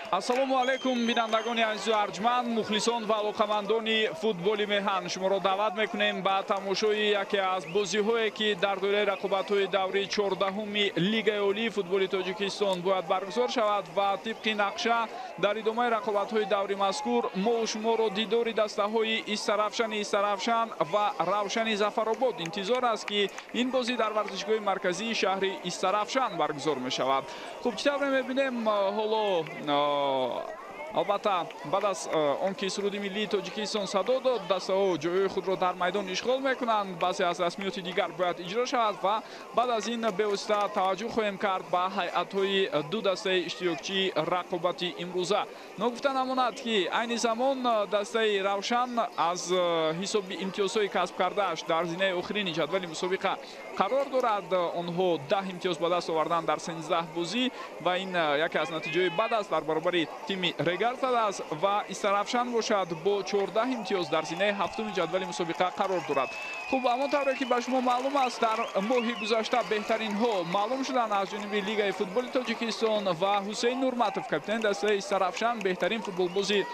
Ассалому алайкум, бинандагони азизу арҷманд, мухлисон ва алоқамандони футболи меҳан. Шуморо даъват мекунем ба тамошои яке аз бозиҳое, ки дар доираи рақобатҳои даври 14-уми Лигаи олии футболи Тоҷикистон бояд баргузор шавад ва тибқи нақша дар идомаи рақобатҳои даври мазкур мо шуморо дидори дастаҳои Истаравшани Истаравшан ва Равшани Зафаробод интизор аст, ки ин бозӣ дар варзишгоҳи марказии шаҳри Истаравшан баргузор мешавад. Хуб, чӣ тавре мебинем, ҳоло албатта баъд аз он ки суруди миллии Тоҷикистон садо дод, дастаҳо ҷойҳои худро дар майдон ишғол мекунанд. Баъзе аз расмиёти дигар бояд иҷро шавад ва баъд аз ин бевосита таваҷҷӯҳ хоҳем кард ба ҳайатҳои ду дастаи иштирокчии рақобати имрӯза. Ногуфта намонад, ки айни замон дастаи Равшан аз ҳисоби имтиёзҳои касб кардааш дар зинаи охирини ҷадвали мусобиқа қарор дорад. Онҳо 10 имтиёз ба даст оварданд дар 13 бозӣ ва ин яке аз натиҷаҳои бад аст дар баробари тими Регар-ТадАЗ ва Истаравшан бошад бо 14 имтиёз дар зинаи ҳафтуми ҷадвали мусобиқа қарор дорад. Хуб, ҳамон тавре ки ба шумо маълум аст, дар моҳи гузашта беҳтаринҳо маълум шуданд аз ҷониби Лигаи футболи Тоҷикистон ва Ҳусейн Нурматов, капитани дастаи Истаравшан, беҳтарин футболбози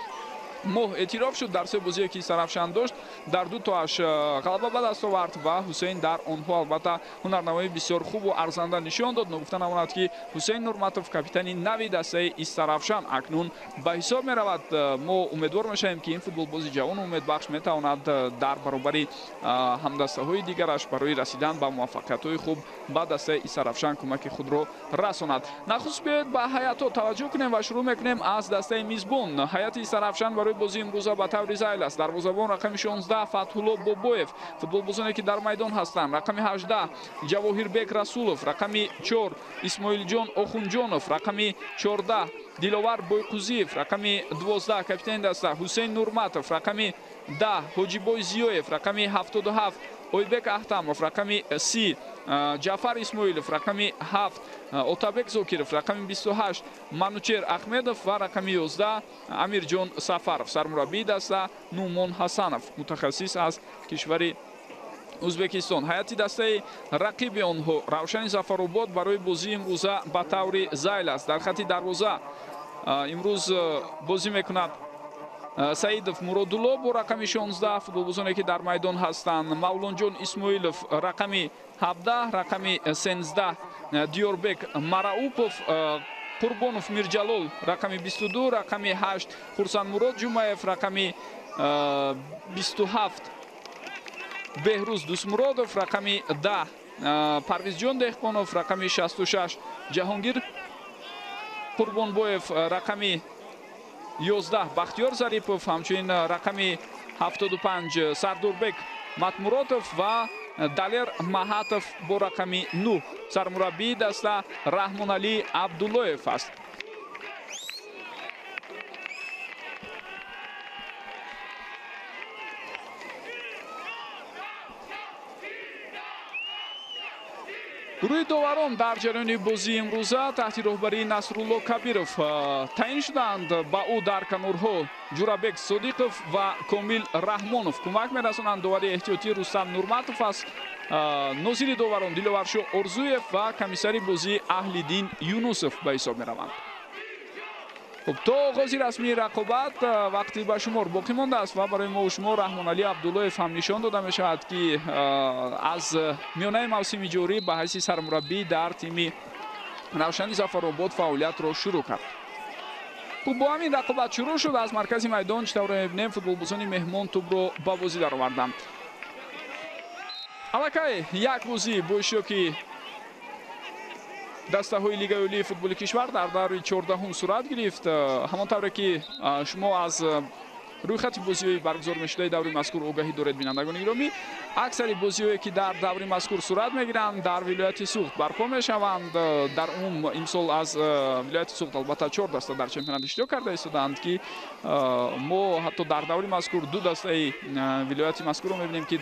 моҳ эътироф шуд. Дар се бозие ки Истаравшан дошт, дар ду тоаш ғалаба ба даст овард ва Ҳусейн дар онҳо албатта ҳунарнамоии бисёр хубу арзанда нишон дод. Ногуфта намонад, ки Ҳусейн Нурматов капитани нави дастаи Истаравшан акнун ба ҳисоб меравад. Мо умедвор мешавем, ки ин футболбози ҷавону умедбахш метавонад дар баробари ҳамдастаҳои дигараш барои расидан ба муваффақиятҳои хуб ба дастаи Истаравшан кӯмаки худро расонад. Нахуст биёед ба ҳайатҳо таваҷҷӯҳ кунем ва шурӯъ мекунем аз дастаи мизбон. Ҳайати Истаравшан барои бозии имрӯза ба таври зайл аст. Дарвозабон рақами 16 Фатҳулло Бобоев, футболбозоне ки дар майдон ҳастанд: рақами 18 Ҷавоҳирбек Расулов, рақами 4 Исмоилҷон Охунҷонов, рақами 14 Диловар Бойқузиев, рақами 12 капитани даста Ҳусейн Нурматов, рақами 10 Ҳоҷибой Зиёев, рақами 77 Ойбек Аҳтамов, рақами 30 Ҷафар Исмоилов, рақами 7 Отабек Зокиров, рақами 28 Манучер Ахмедов ва рақами 11 Амирҷон Сафаров. Сармураббии даста Нумон Ҳасанов, мутахассис аз кишвари Ӯзбекистон. Ҳайати дастаи рақиби онҳо Равшани Зафаробод барои бозии имрӯза ба таври зайл аст. Дар хати дарвоза имрӯз бозӣ мекунад Саидов Муродулло бо рақами 16, футболбозоне ки дар майдон ҳастанд: Мавлонҷон Исмоилов рақами 17, рақами 13 Диёрбек Мараупов, Қурбонов Мирҷалол рақами 22, рақами 8 Хурсандмурод Ҷумаев, рақами 27 Беҳрӯз Дусмуродов, рақами 10 Парвизҷон Деҳқонов, рақами 66 Ҷаҳонгир Қурбонбоев, рақами 11 Бахтиёр Зарипов, ҳамчунин рақами 75 Сардорбек Матмуротов ва Далер Маҳатов бо рақами 9. Сармураббии даста Раҳмоналӣ Абдуллоев аст. Гурӯҳи доварон дар ҷараёни бозии имрӯза таҳти роҳбарии Насрулло Кабиров таъин шуданд. Ба ӯ дар канорҳо Ҷурабек Содиқов ва Комил Раҳмонов кӯмак мерасонанд. Довари эҳтиётӣ Рустам Нурматов аст. Нозири доварон Диловаршо Орзуев ва комиссари бозӣ Аҳлиддин Юнусов ба ҳисоб мераванд. Хуб, то оғози расмии рақобат вақти ба шумор боқӣ мондааст ва барои мо шумо Раҳмоналӣ Абдуллоев ҳам нишон дода мешавад, ки аз миёнаи мавсими ҷорӣ ба ҳайси сармураббӣ дар тими Равшани Зафаробод фаъолиятро шурӯъ кард. Хуб, бо ҳамин рақобат шурӯъ шуд. Аз маркази майдон чӣ тавре мебинем, футболбозони меҳмон тӯбро ба бозӣ дароварданд. Аллакай як бозӣ бо иштироки дастаҳои Лигаи олии футболи кишвар дар даври 14-ум сурат гирифт. Ҳамон тавре ки шумо аз рӯйхати бозиҳои баргузор мешудаи даври мазкур огаҳӣ доред, бинандагони гиромӣ, аксари бозиҳое ки дар даври мазкур сурат мегиранд, дар вилояти Суғд барпо мешаванд. Дар умум имсол аз вилояти Суғд албатта 4 даста дар чемпионат иштирок карда истодаанд, ки мо ҳатто дар даври мазкур ду дастаи вилояти мазкурро мебинем, ки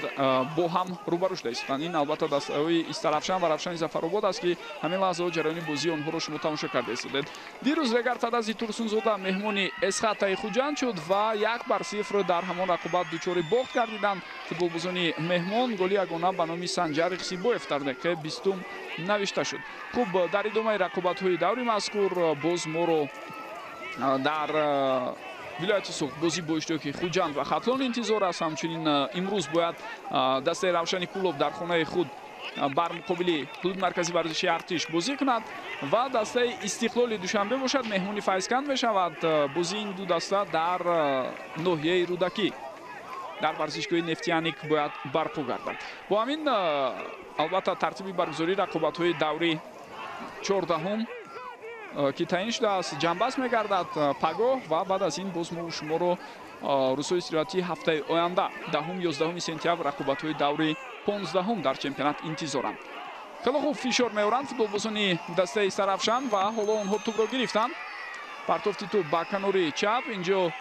бо ҳам рӯбарӯ шуда истодаанд. Ин албатта дастаҳои Истаравшан ва Равшани Зафаробод аст, ки ҳамин лаҳзаҳо ҷараёни бозии онҳоро шумо тамошо карда истодед. Дирӯз Регар-ТадАЗи Турсунзода меҳмони Эсхатаи Хуҷанд шуд ва 1-0 дар ҳамон рақобат дучори бохт гардиданд. Футболбозони меҳмон голи ягона ба номи Санҷар Иқсибоев дар дақиқаи 20 навишта шуд. Хуб, дар идомаи рақобатҳои даври мазкур боз моро Дар вилояти Суғд бозӣ бо иштироки Хуҷанд ва Хатлон интизор аст. Ҳамчунин имрӯз бояд дастаи Равшани Кӯлоб дар хонаи худ бар муқобили клуби марказии варзиши Артиш бозӣ кунад ва дастаи Истиқлоли Душанбе бошад меҳмони Файзканд мешавад. Бозии ин ду даста дар ноҳияи Рӯдакӣ дар варзишгоҳи Нефтияник бояд барпо гардад. Бо ҳамин албатта тартиби баргузории рақобатҳои даври 14-ум ки таъин шудааст ҷамъбаст мегардад пагоҳ ва баъд аз ин боз мо шуморо рӯзҳои истироҳатии ҳафтаи оянда 10-11 сентябр рақобатҳои даври 15-ум дар чемпионат интизоранд. Хеле хуб фишор меоранд футболбозони дастаи Истаравшан ва ҳоло онҳо тӯбро гирифтанд. Партофти тӯб ба канори чап, инҷо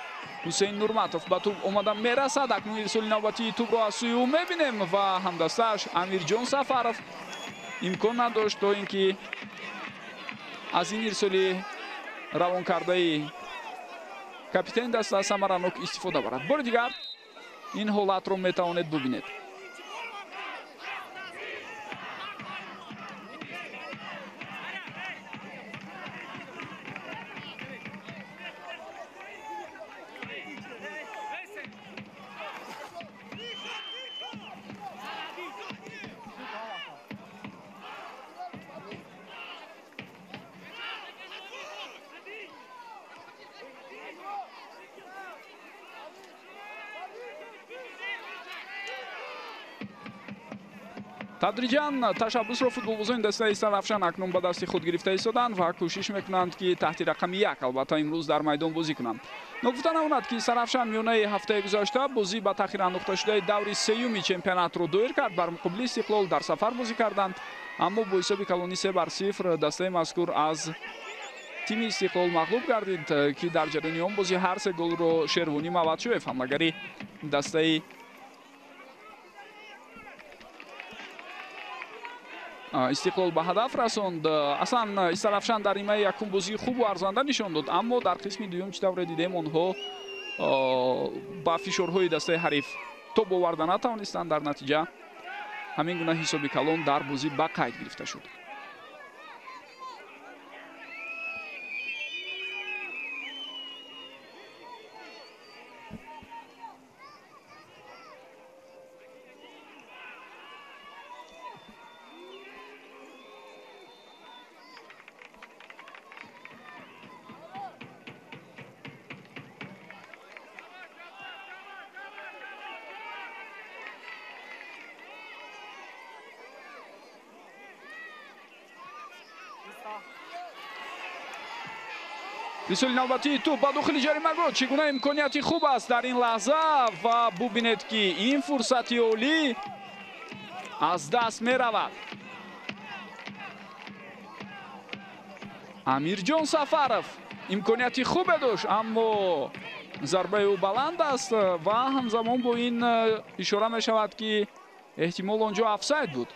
Ҳусейн Нурматов ба тӯб омада мерасад. Акнун ирсоли навбатии тӯбро аз сӯи ӯ мебинем ва ҳамдастааш Амирҷон Сафаров имкон надошт то ин ки аз ин ирсоли равонкардаи капитани даста самаранок истифода барад. Бори дигар ин ҳолатро метавонед бубинед. Тадриҷан ташаббусро футболбозони дастаи Истаравшан акнун ба дасти худ гирифта истоданд ва кӯшиш мекунанд, ки таҳти рақами 1 албатта имрӯз дар майдон бозӣ кунанд. Ногуфта намонад, ки Истаравшан миёнаи ҳафтаи гузашта бозӣ ба таъхир андохташудаи даври сеюми чемпионатро доир кард. Бар муқобили Истиқлол дар сафар бозӣ карданд, аммо бо ҳисоби калони 3-0 дастаи мазкур аз тими Истиқлол мағлуб гардид, ки дар ҷараёни он бозӣ ҳар се голро Шервонӣ Маватшоев ҳамлагари дастаи Истиқлол ба ҳадаф расонд. Аслан Истаравшан дар нимаи якум бозии хубу арзанда нишон дод, аммо дар қисми дуюм чӣ тавре дидем, онҳо ба фишорҳои дастаи ҳариф тоб оварда натавонистанд. Дар натиҷа ҳамин гуна ҳисоби калон дар бозӣ ба қайд гирифта шуд. Рисоли навбатии тӯб ба дохили ҷаримагоҳ. Чӣ гуна имконияти хуб аст дар ин лаҳза ва бубинед, ки ин фурсати олӣ аз даст меравад. Амирҷон Сафаров имконияти хубе дошт, аммо зарбаи ӯ баланд аст ва ҳамзамон бо ин ишора мешавад, ки эҳтимол он ҷо офсайд буд.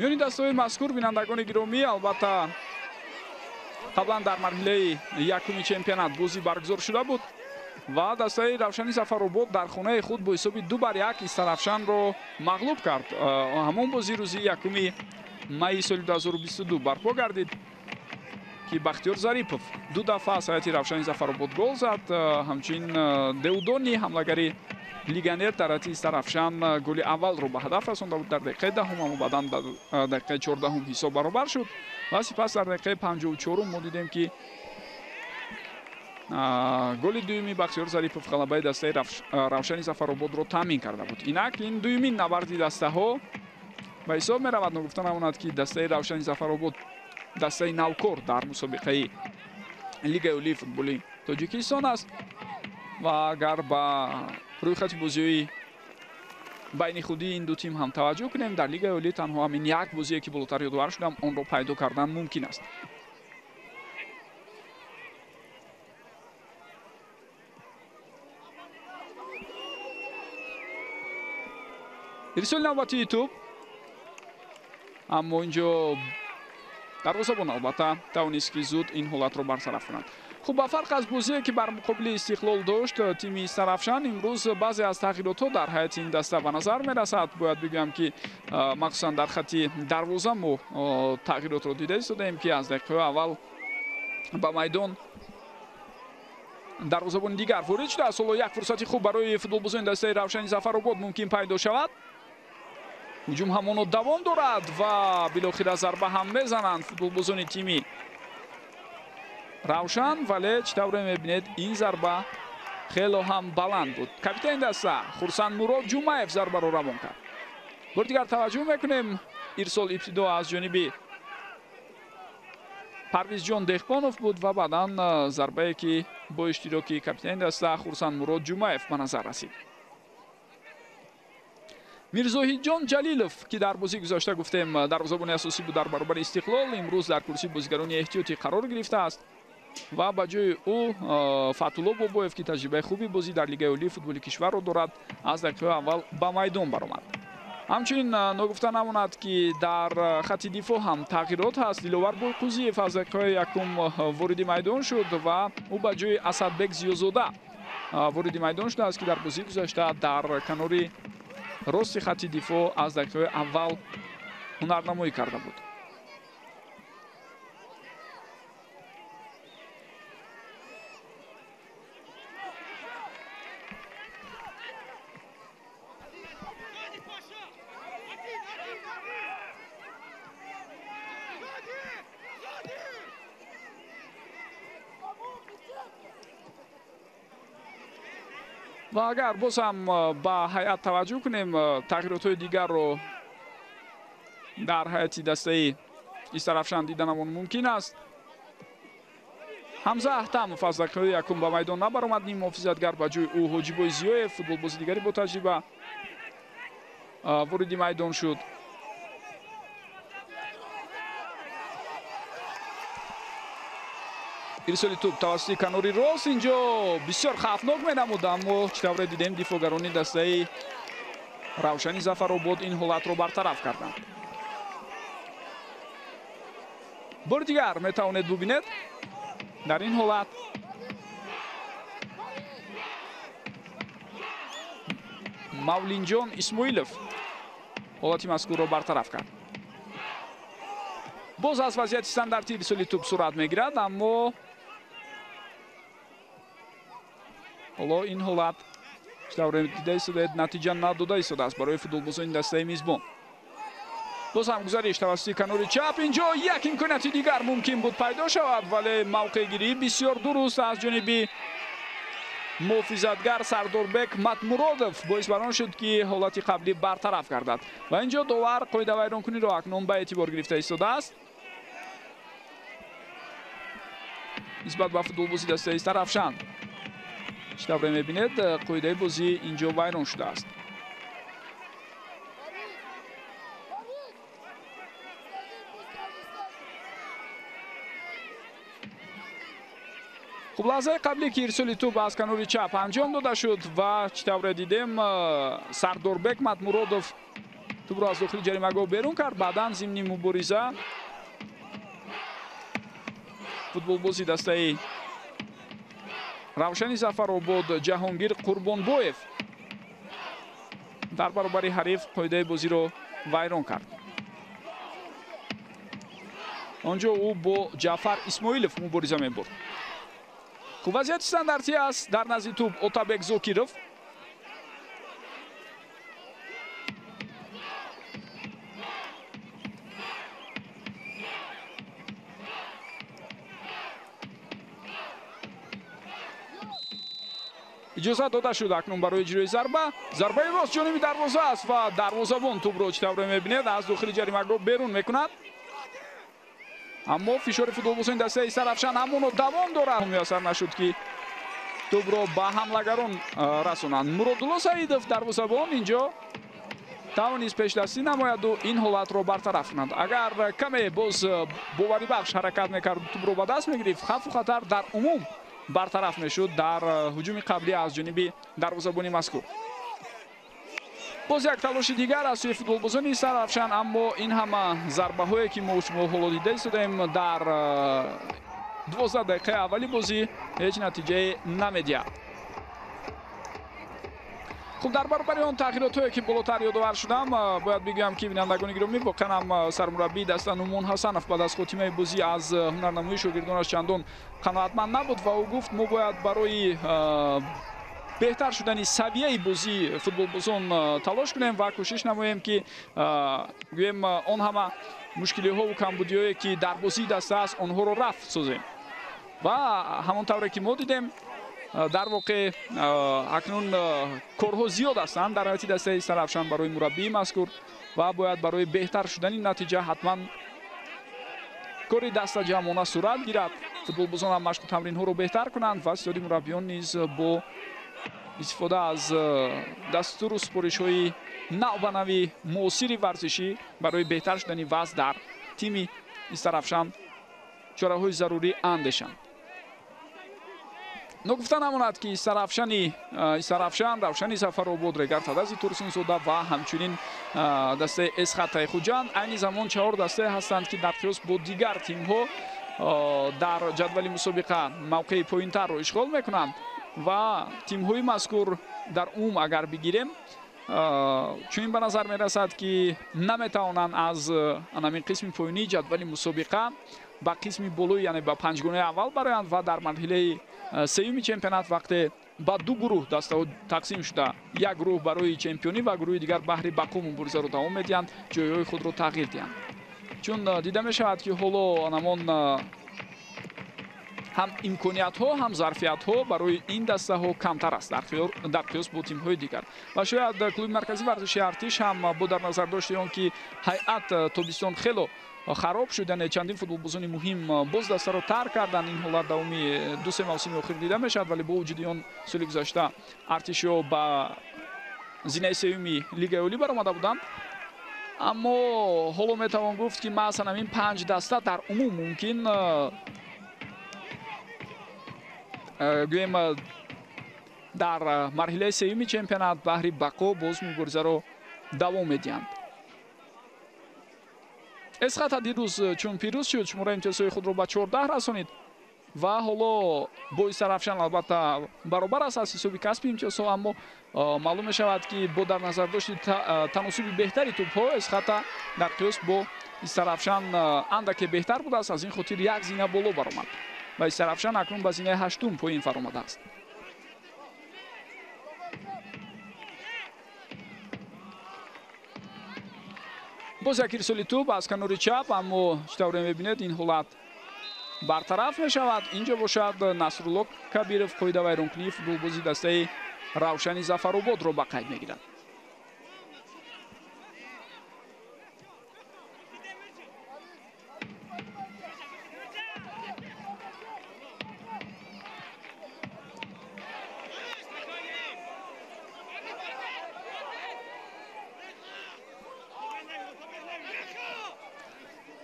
Миёни дастаҳои мазкур, бинандагони гиромӣ, албатта қаблан дар марҳилаи якуми чемпионат бозӣ баргузор шуда буд ва дастаи Равшани Зафаробод дар хонаи худ бо ҳисоби 2-1 Истаравшанро мағлуб кард. Ҳамон бозӣ рӯзи 1 майи соли 2022 барпо гардид, ки Бахтиёр Зарипов ду дафъа аз ҳайати Равшани Зафаробод гол зад. Ҳамчунин Деудони ҳамлагари легионер дар ҳайати Истаравшан голи аввалро ба ҳадаф расонда буд дар дақиқаи 10, аммо баъдан дар дақиқаи 14 ҳисоб баробар шуд. Ва сипас дар дақиқаи 54 мо дидем, ки голи дуюми Бахтиёр Зарипов ғалабаи дастаи Равшани Зафарободро таъмин карда буд. Инак ин дуюмин набарди дастаҳо ба ҳисоб меравад. Ногуфта намонад, ки дастаи Равшани Зафаробод дастаи навкор дар мусобиқаи Лигаи олии футболи Тоҷикистон аст ва агар ба рӯйхати бозиҳои байни худии ин ду тим ҳам таваҷҷӯҳ кунем, дар Лигаи олӣ танҳо ҳамин як бозие, ки болотар ёдовар шудам, онро пайдо кардан мумкин аст. Ирсоли навбатии тӯб, аммо инҷо дарвозабон албатта тавонист, ки зуд ин ҳолатро барсараф кунад. Хуб, ба фарқ аз бозие, ки бар муқобили Истиқлол дошт, тими Истарафшан имрӯз баъзе аз тағйиротҳо дар ҳайати ин даста ба назар мерасад. Бояд бигӯям, ки махсусан дар хатти дарвоза мо тағйиротро дида истодаем, ки аз дақиқаҳои аввал ба майдон дарвозабони дигар ворид шудааст. Ҳоло як фурсати хуб барои футболбозони дастаи Равшани Зафаробод мумкин пайдо шавад. Ҳуҷум ҳамоно давом дорад ва билохира зарба ҳам мезананд футболбозони тими Равшан, вале чӣ тавре мебинед, ин зарба хело ҳам баланд буд. Капитани даста Хурсанд Мурод Ҷумаев зарбаро равон кард. Бори дигар таваҷҷӯҳ мекунем, ирсол ибтидо аз ҷониби Парвизҷон Деҳқонов буд ва баъдан зарбае, ки бо иштироки капитани даста Хурсанд Мурод Ҷумаев ба назар расид. Мирзоҳидҷон Ҷалилов, ки дар бозии гузашта гуфтем дарвозабони асосӣ буд дар баробари Истиқлол, имрӯз дар курсии бозигарони эҳтиётӣ қарор гирифтааст ва ба ҷои ӯ Фатулло Бобоев, ки таҷрибаи хуби бозӣ дар Лигаи олии футболи кишварро дорад, аз дақиқаҳои аввал ба майдон баромад. Ҳамчунин ногуфта намонад, ки дар хатти дифоъ ҳам тағйирот ҳаст. Диловар Бойқузиев аз дақиқаҳои якум вориди майдон шуд ва ӯ ба ҷои Асадбек Зиёзода вориди майдон шудааст, ки дар бозии гузашта дар канори рости хатти дифоъ аз дақиқаҳои аввал ҳунарнамоӣ карда буд. Ва агар боз ҳам ба ҳайат таваҷҷӯҳ кунем, тағйиротҳои дигарро дар ҳайати дастаи Истарафшан диданамон мумкин аст. Ҳамза Аҳтамов аз дақиқаҳои якум ба майдон набаромад. Ним муҳофизатгар ба ҷои ӯ Ҳоҷибой Зиёев, футболбози дигари бо таҷриба, вориди майдон шуд. Ирсоли тӯб тавассути канори рост инҷо бисёр хавфнок менамуд, аммо чӣ тавре дидем, дифоъгарони дастаи Равшани Зафаробод ин ҳолатро бартараф карданд. Бори дигар метавонед бубинед, дар ин ҳолат Мавлинҷон Исмоилов ҳолати мазкурро бартараф кард. Боз аз вазъияти стандартӣ ирсоли тӯб сурат мегирад, аммо ҳоло ин ҳолат чӣ тавре дида истодаед, натиҷа надода истодааст барои футболбозони дастаи мизбон. Боз ҳам гузариш тавассути канори чап, инҷо як имконияти дигар мумкин буд пайдо шавад, вале мавқеъгирӣ бисёр дуруст аз ҷониби муҳофизатгар Сардорбек Матмуродов боис бар он шуд, ки ҳолати қаблӣ бартараф гардад. Ва инҷо довар қоидавайронкуниро акнун ба эътибор гирифта истодааст нисбат ба футболбози дастаи Истарафшан. Чӣ тавре мебинед, қоидаи бозӣ инҷо вайрон шудааст. Хуб, лаҳзаи қаблӣ, ки ирсоли тӯб аз канори чап анҷом дода шуд ва чӣ тавре дидем, Сардорбек Матмуродов тӯбро аз дохили ҷаримагоҳ берун кард. Баъдан зимни мубориза футболбози дастаи Равшани Зафаробод Ҷаҳонгир Қурбонбоев дар баробари ҳариф қоидаи бозиро вайрон кард. Он ҷо ӯ бо Ҷаъфар Исмоилов мубориза мебурд. Хуб, вазъияти стандартӣ аст. Дар назди тӯб Отабек Зокиров. Иҷозат дода шуд акнун барои иҷрои зарба. Зарбаи рост ҷониби дарвоза аст ва дарвозабон тӯбро чӣ тавре мебинед аз дохили ҷаримагоҳ берун мекунад. Аммо фишори футболбозони дастаи Истаравшан ҳамоно давом дорад. Муяссар нашуд ки тӯбро ба ҳамлагарон расонанд. Муродулло Саидов дарвозабон инҷо тавонист пешдастӣ намояду ин ҳолатро бартараф кунад. Агар каме боз боварибахш ҳаракат мекард, тӯбро ба даст мегирифт, хавфу хатар дар умум бартараф мешуд дар ҳуҷуми қаблӣ аз ҷониби дарвозабони мазкур. Боз як талоши дигар аз сӯи футболбозони Истаравшан, аммо ин ҳама зарбаҳое ки мо шумо ҳоло дида истодаем дар 12 дақиқаи аввали бозӣ ҳеҷ натиҷае намедиҳад. Хуб, дар баробари он тағйиротҳое ки болотар ёдовар шудам, бояд бигӯям ки бинандагони гиромӣ, воқеан ҳам сармураббии даста Нумон Ҳасанов баъд аз хотимаи бозӣ аз ҳунарнамоии шогирдонаш чандон қаноатманд набуд ва ӯ гуфт мо бояд барои беҳтар шудани савияи бозии футболбозон талош кунем ва кӯшиш намоем ки гӯем он ҳама мушкилиҳову камбудиҳое ки дар бозии даста аст онҳоро рафъ созем. Ва ҳамон тавре ки мо дидем, дар воқеъ акнун корҳо зиёд ҳастанд дар ҳайати дастаи Истаравшан барои мураббии мазкур ва бояд барои беҳтар шудани натиҷа ҳатман кори дастаҷамъона сурат гирад. Футболбозон ҳам машқу тамринҳоро беҳтар кунанд ва ситоди мураббиён низ бо истифода аз дастуру супоришҳои навбанави муосири варзишӣ барои беҳтар шудани вазъ дар тими Истаравшан чораҳои зарурӣ андешанд. Ногуфта намонад ки Истаравшан, Равшани Зафаробод, Регар Тадази Турсунзода ва ҳамчунин дастаи Эсхатаи Хуҷанд айни замон 4 дастае ҳастанд ки дар қиёс бо дигар тимҳо дар ҷадвали мусобиқа мавқеи поинтарро ишғол мекунанд ва тимҳои мазкур дар умум агар бигирем чунин ба назар мерасад ки наметавонанд аз анамин қисми поёнии ҷадвали мусобиқа ба қисми болои, яъне ба панҷгонаи аввал бароянд ва дар марҳилаи сеюми чемпионат вақте ба ду гурӯҳ дастаҳо тақсим шуда, як гурӯҳ барои чемпионӣ ва гурӯҳи дигар баҳри бақо муборизаро давом медиҳанд, ҷойҳои худро тағйир диҳанд. Чун дида мешавад ки ҳоло анамон ҳам имкониятҳо, ҳам зарфиятҳо барои ин дастаҳо камтар аст дар қиёс бо тимҳои дигар. Ва шояд клуби марказии варзиши Артиш ҳам бо дар назардошти он ки ҳайат тобистон хело хароб шуд, яъне чандин футболбозони муҳим боз дастаро тарк карданд. Ин ҳолат давоми 2-3 мавсими охир дида мешавад, вале бо вуҷуди он соли гузашта Артишиҳо ба зинаи сеюми лигаи олӣ баромада буданд. Аммо ҳоло метавон гуфт ки маъсан ҳамин 5 даста дар умум мумкин гӯем дар марҳилаи сеюми чемпионат баҳри бақо боз муборизаро давом медиҳанд. Эсхата дирӯз чун пирӯз шуд, шумораи имтиёзҳои худро ба 14 расонид ва ҳоло бо Истаравшан албатта баробар аст аз ҳисоби касби имтиёзҳо, аммо маълум мешавад ки бо дар назардошти таносуби беҳтари тӯбҳо Эсхата дар қиёс бо Истаравшан андаке беҳтар будааст, аз ин хотир як зина боло баромад ва Истаравшан акнун ба зинаи 8-ум поин фаромадааст. Боз як ирсоли тӯб аз канори чап, аммо чӣ тавре мебинед ин ҳолат бартараф мешавад. Инҷо бошад Насрулло Кабиров қоидавайронкунии футболбози дастаи Равшани Зафарободро ба қайд мегирад.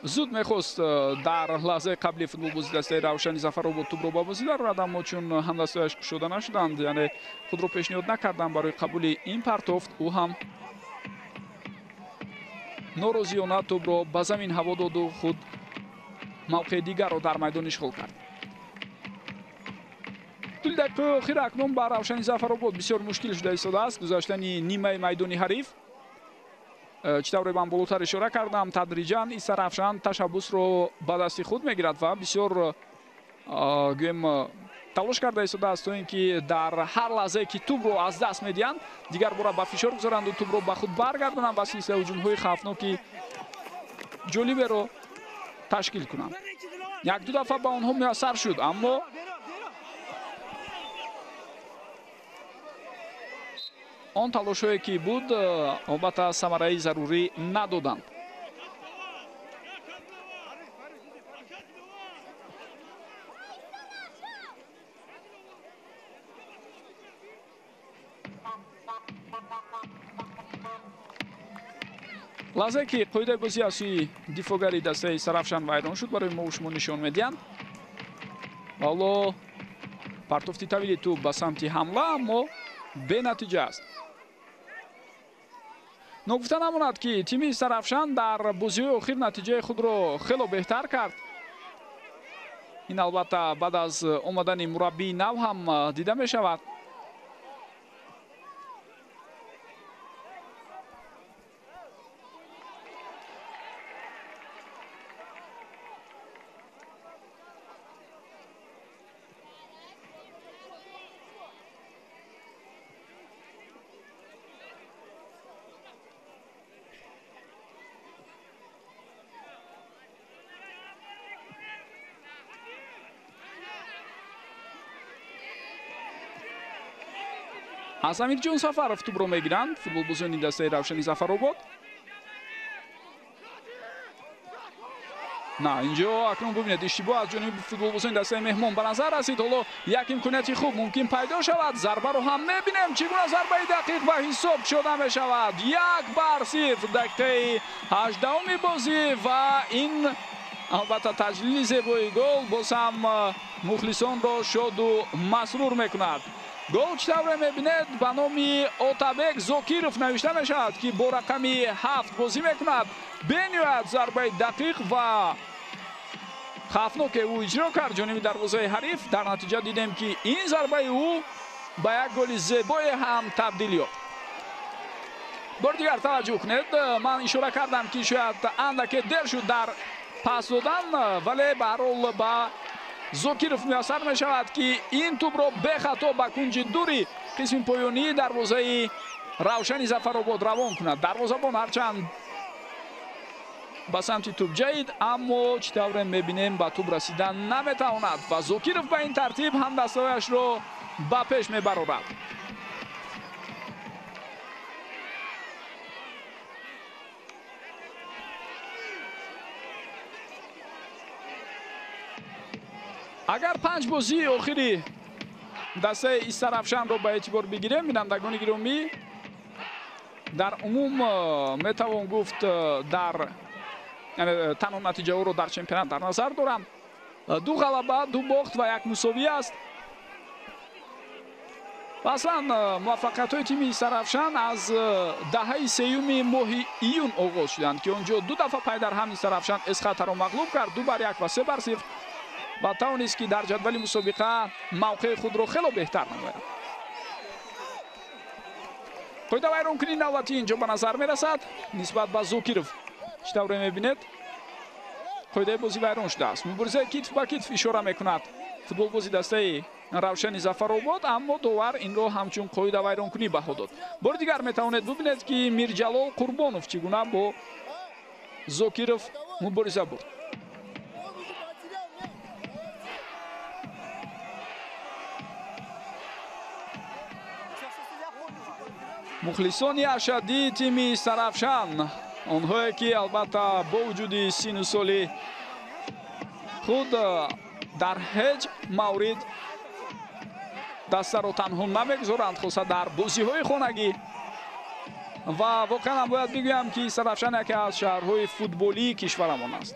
Зуд мехост дар лаҳзаи қабли футболбози дастаи Равшани Зафаробод тӯбро ба бозӣ дарорад, аммо чун ҳамдастаяш кушода нашуданд, яъне худро пешниҳод накарданд барои қабули ин партофт, ӯ ҳам норозиёна тӯбро ба замин ҳаво доду худ мавқеи дигарро дар майдон ишғол кард. Тӯли дақиқаи охир акнун ба Равшани Зафаробод бисёр мушкил шуда истодааст гузаштани нимаи майдони ҳариф. Чӣ тавре ман болотар ишора кардам, тадриҷан Истаравшан ташаббусро ба дасти худ мегирад ва бисёр гӯем талош карда истодааст то ин ки дар ҳар лаҳзае ки тӯбро аз даст медиҳанд, дигар бора ба фишор гузоранду тӯбро ба худ баргардонанд ва силсилаи ҳуҷумҳои хавфноки ҷолиберо ташкил кунанд. Як-ду дафъа ба онҳо муяссар шуд, аммо Он талошҳое ки буд, албатта самараи зарурӣ надоданд. Лаҳзае ки қоидаи бозӣ аз сӯи дифоъгари дастаи Истаравшан вайрон шуд, барои мо шумо нишон медиҳанд. Ҳоло партофти тавили тӯб ба самти ҳамла, аммо бенатиҷа аст. Ногуфта намонад, ки тими Истаравшан дар бозиҳои охир натиҷаи худро хело беҳтар кард. Ин албатта баъд аз омадани мураббии нав ҳам дида мешавад. Аз Амирҷон Сафаров тӯбро мегиранд футболбозони дастаи Равшани Зафаробод. На, инҷо акнун бубинед, иштибоҳ аз ҷониби футболбозони дастаи меҳмон ба назар расид. Ҳоло як имконияти хуб мумкин пайдо шавад. Зарбаро ҳам мебинем, чӣ гуна зарбаи дақиқ ба ҳисоб шуда мешавад. 1-0 дақиқаи 18-уми бозӣ ва ин албатта таҷлили зебои гол боз ҳам мухлисонро шоду масрур мекунад. Гол чӣ тавре мебинед, ба номи Отабек Зокиров навишта мешавад, ки бо рақами 7 бозӣ мекунад. Бениҳоят зарбаи дақиқ ва хавфноке ӯ иҷро кард ҷониби дарвозаи ҳариф. Дар натиҷа дидем, ки ин зарбаи ӯ ба як голи зебое ҳам табдил ёфт. Бори дигар таваҷҷӯҳ кунед, ман ишора кардам, ки шояд андаке дер шуд дар пас додан, вале ба ҳар ҳол ба Зокиров муяссар мешавад, ки ин тӯбро бехато ба кунҷи дури қисми поёнии дарвозаи Равшани Зафаробод равон кунад. Дарвозабон ҳарчанд ба самти тӯб ҷаҳид, аммо чӣ тавре мебинем, ба тӯб расидан наметавонад ва Зокиров ба ин тартиб ҳамдастаҳояшро ба пеш мебарорад. Агар 5 бозии охири дастаи Истаравшанро ба эътибор бигирем, бинандагони гиромӣ, дар умум метавон гуфт, дар танҳо натиҷаҳоро дар чемпионат дар назар дорам, 2 ғалаба, 2 бохт ва 1 мусовӣ аст. Ва аслан муваффақиятҳои тими Истаравшан аз даҳаи сеюми моҳи июн оғоз шуданд, ки он ҷо 2 дафъа пайдарҳам Истаравшан Эсхатаро мағлуб кард, 2-1 ва 3-0, ва тавонист, ки дар ҷадвали мусобиқа мавқеи худро хело беҳтар намояд. Қоида вайронкунии навбатӣ инҷо ба назар мерасад нисбат ба Зокиров. Чӣ тавре мебинед, қоидаи бозӣ вайрон шудааст. Муборизаи китф ба китф ишора мекунад футболбози дастаи Равшани Зафаробод, аммо довар инро ҳамчун қоида вайронкунӣ баҳо дод. Бори дигар метавонед бубинед, ки Мирҷалол Қурбонов чӣ гуна бо Зокиров мубориза бурд. Мухлисони ашаддии тими Истаравшан, онҳое ки албатта бо вуҷуди сину соли худ дар ҳеҷ маврид дастаро танҳо намегузоранд, хоса дар бозиҳои хонагӣ. Ва воқеан ҳам бояд бигӯям, ки Истаравшан яке аз шаҳрҳои футболии кишварамон аст.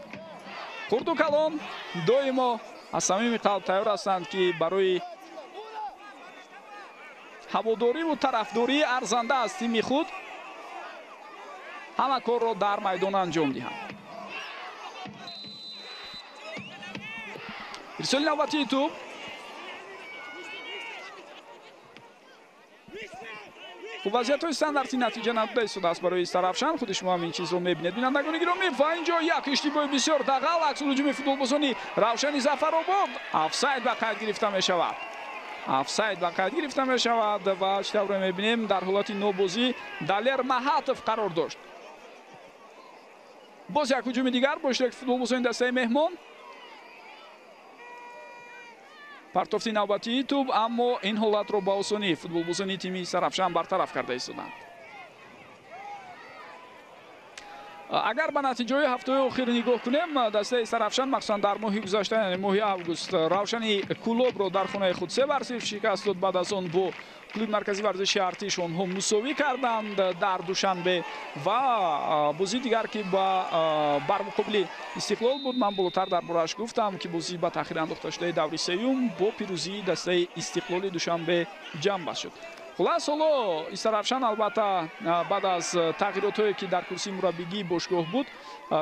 Хурду калон доимо аз самими қалб тайёр ҳастанд, ки барои ҳаводориву тарафдории арзанда аз тими худ ҳама корро дар майдон анҷом диҳанд. Ирсоли навбатии тӯб. Хуб, вазъиятҳои стандарти натиҷа надода истодааст барои Истаравшан. Худи шумо ҳам ин чизро мебинед, бинандагони гиромӣ. Ва инҷо як иштибоҳи бисёр дағал, аксулҳуҷуми футболбозони Равшани Зафаробод. Офсайд ба қайд гирифта мешавад. Офсайд ба қайд гирифта мешавад ва чӣ тавре мебинем, дар ҳолати нобозӣ Далер Маҳатов қарор дошт. Боз як ҳуҷуми дигар бо иштироки футболбозони дастаи меҳмон. Партофти навбатии тӯб, аммо ин ҳолатро ба осонӣ футболбозони тими Истаравшан бартараф карда истоданд. Агар ба натиҷаҳои ҳафтаи охир нигоҳ кунем, дастаи Истаравшан махсусан дар моҳи гузашта, яъне моҳи август, Равшани Кӯлобро дар хонаи худ 3-0 шикаст дод. Баъд аз он бо клуби марказии варзиши Артиш онҳо мусовӣ карданд дар Душанбе ва бозии дигар ки бар муқобили Истиқлол буд, ман болотар дар борааш гуфтам ки бозӣ ба таъхир андохта шудаи даври сеюм бо пирӯзии дастаи Истиқлоли Душанбе ҷамъбаст шуд. Хулас, ҳоло Истаравшан албатта баъд аз тағйиротҳое ки дар курсии мураббигии бошгоҳ буд,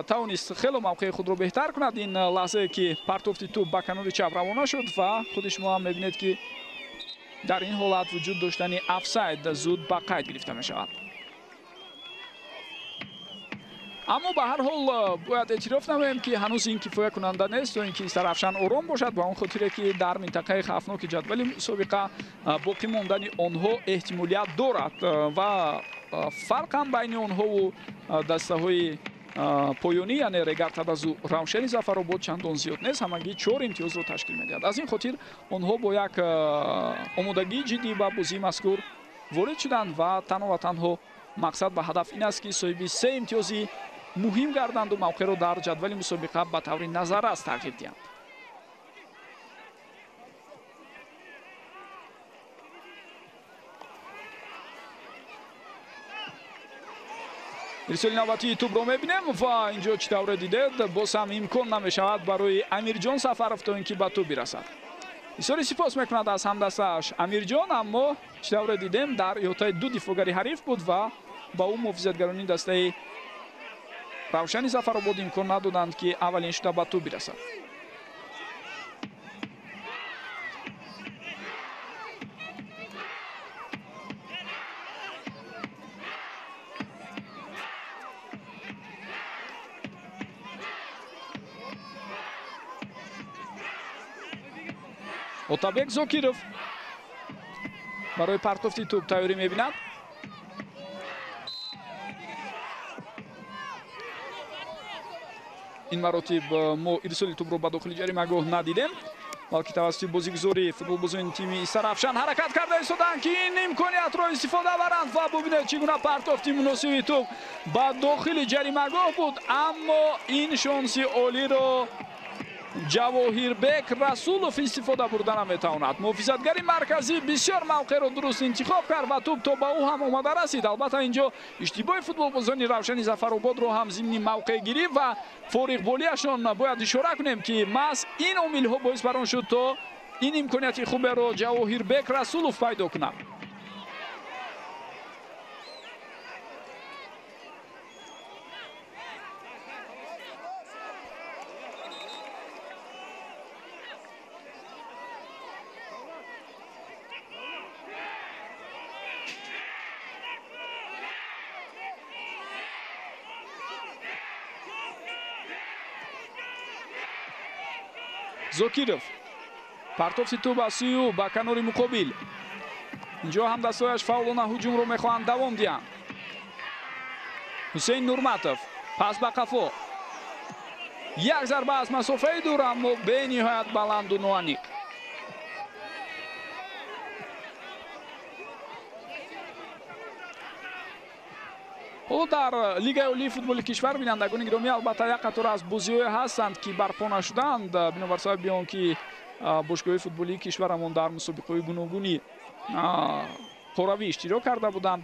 тавонист хело мавқеи худро беҳтар кунад. Ин лаҳзае ки партофти тӯб ба канори чап равона шуд ва худи шумо ҳам мебинед ки дар ин ҳолат вуҷуд доштани офсайд зуд ба қайд гирифта мешавад. Аммо ба ҳар ҳол бояд эътироф намоем ки ҳанӯз ин кифоя кунанда нест, то ин ки Истаравшан ором бошад, ба он хотире ки дар минтақаи хавфноки ҷадвали мусобиқа боқӣ мондани онҳо эҳтимолият дорад ва фарқ ҳам байни онҳову дастаҳои поёнӣ, яъне Регар Тадазу Равшани Зафаробод чандон зиёд нест, ҳамагӣ 4 имтиёзро ташкил медиҳад. Аз ин хотир онҳо бо як омодагии ҷиддӣ ба бозии мазкур ворид шуданд ва танҳо ва танҳо мақсад ва ҳадаф ин аст ки соҳиби 3 имтиёзи муҳим гарданду мавқеъро дар ҷадвали мусобиқа ба таври назаррас тағйир диҳанд. Ирсоли навбатии тӯбро мебинем ва инҷо чӣ тавре дидед, боз ҳам имкон намешавад барои Амирҷон Сафаров то ин ки ба тӯб бирасад. Бисёри сипос мекунад аз ҳамдастааш Амирҷон, аммо чӣ тавре дидем дар иҳотаи ду дифоъгари ҳариф буд ва ба ӯ муҳофизатгарони дастаи Равшани Зафаробод имкон надоданд ки аввалин шуда ба тӯб бирасад. Отабек Зокиров барои партофти тӯб тайёрӣ мебинад. Ин маротиб мо ирсоли тӯбро ба дохили ҷаримагоҳ надидем, балки тавассути бозигузори футболбозони тими Истаравшан ҳаракат карда истоданд ки ин имкониятро истифода баранд ва бубинед чӣ гуна партофти муносиби тӯб ба дохили ҷаримагоҳ буд, аммо ин шонси олиро Ҷавоҳирбек Расулов истифода бурда наметавонад. Муҳофизатгари марказӣ бисёр мавқеъро дуруст интихоб кард ва тӯб то ба ӯ ҳам омада расид. Албатта инҷо иштибоҳи футболбозони Равшани Зафарободро ҳам зимни мавқеъгирӣ ва фориғболиашон бояд ишора кунем ки маҳз ин омилҳо боис бар он шуд то ин имконияти хуберо Ҷавоҳирбек Расулов пайдо кунад. Зокиров партофти тӯб аз сӯи ӯ ба канори муқобил. Инҷо ҳамдастҳояш фаъолона ҳуҷумро мехоҳанд давом диҳанд. Ҳусейн Нурматов пас ба қафо. Як зарба аз масофаи дур, аммо бениҳоят баланду ноаниқ. Ҳоло дар Лигаи олии футболи кишвар бинандагони гиромӣ албатта як қатор аз бозиҳое ҳастанд ки барпо нашуданд, бинобар сабаби он ки бошгоҳи футболии кишварамон дар мусобиқаҳои гуногуни қоравӣ иштирок карда буданд.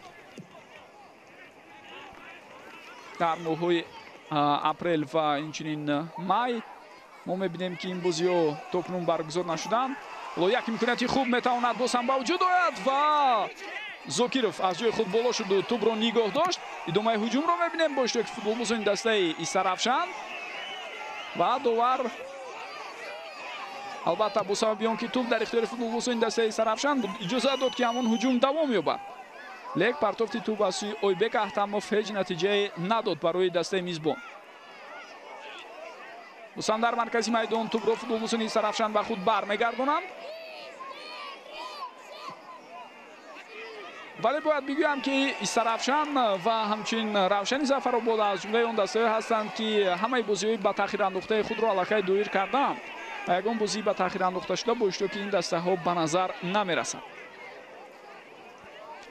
Дар моҳҳои апрел ва инчунин май мо мебинем ки ин бозиҳо то кунун баргузор нашуданд. Ҳоло як имконияти хуб метавонад боз ҳам ба вуҷуд ояд ва Зокиров аз ҷои худ боло шуду тӯбро нигоҳ дошт. Идомаи ҳуҷумро мебинем бо иштироки футболбозони дастаи Истаравшан ва довар албатта бо сабаби он ки тӯб дар ихтиёри футболбозони дастаи Истаравшан буд, иҷозат дод ки ҳамон ҳуҷум давом ёбад. Лек партофти тӯб аз сӯи Ойбек Аҳтамов ҳеҷ натиҷае надод барои дастаи мизбон. Боз дар маркази майдон тӯбро футболбозони Истаравшан ба худ бармегардонанд. Вале бояд бигӯям ки Истаравшан ва ҳамчунин Равшани Зафаробод аз ҷумлаи он дастаҳое ҳастанд ки ҳамаи бозиҳои ба таъхир андохтаи худро аллакай доир карданд. Ва ягон бозӣ ба таъхир андохта шуда бо иштироки ин дастаҳо ба назар намерасад.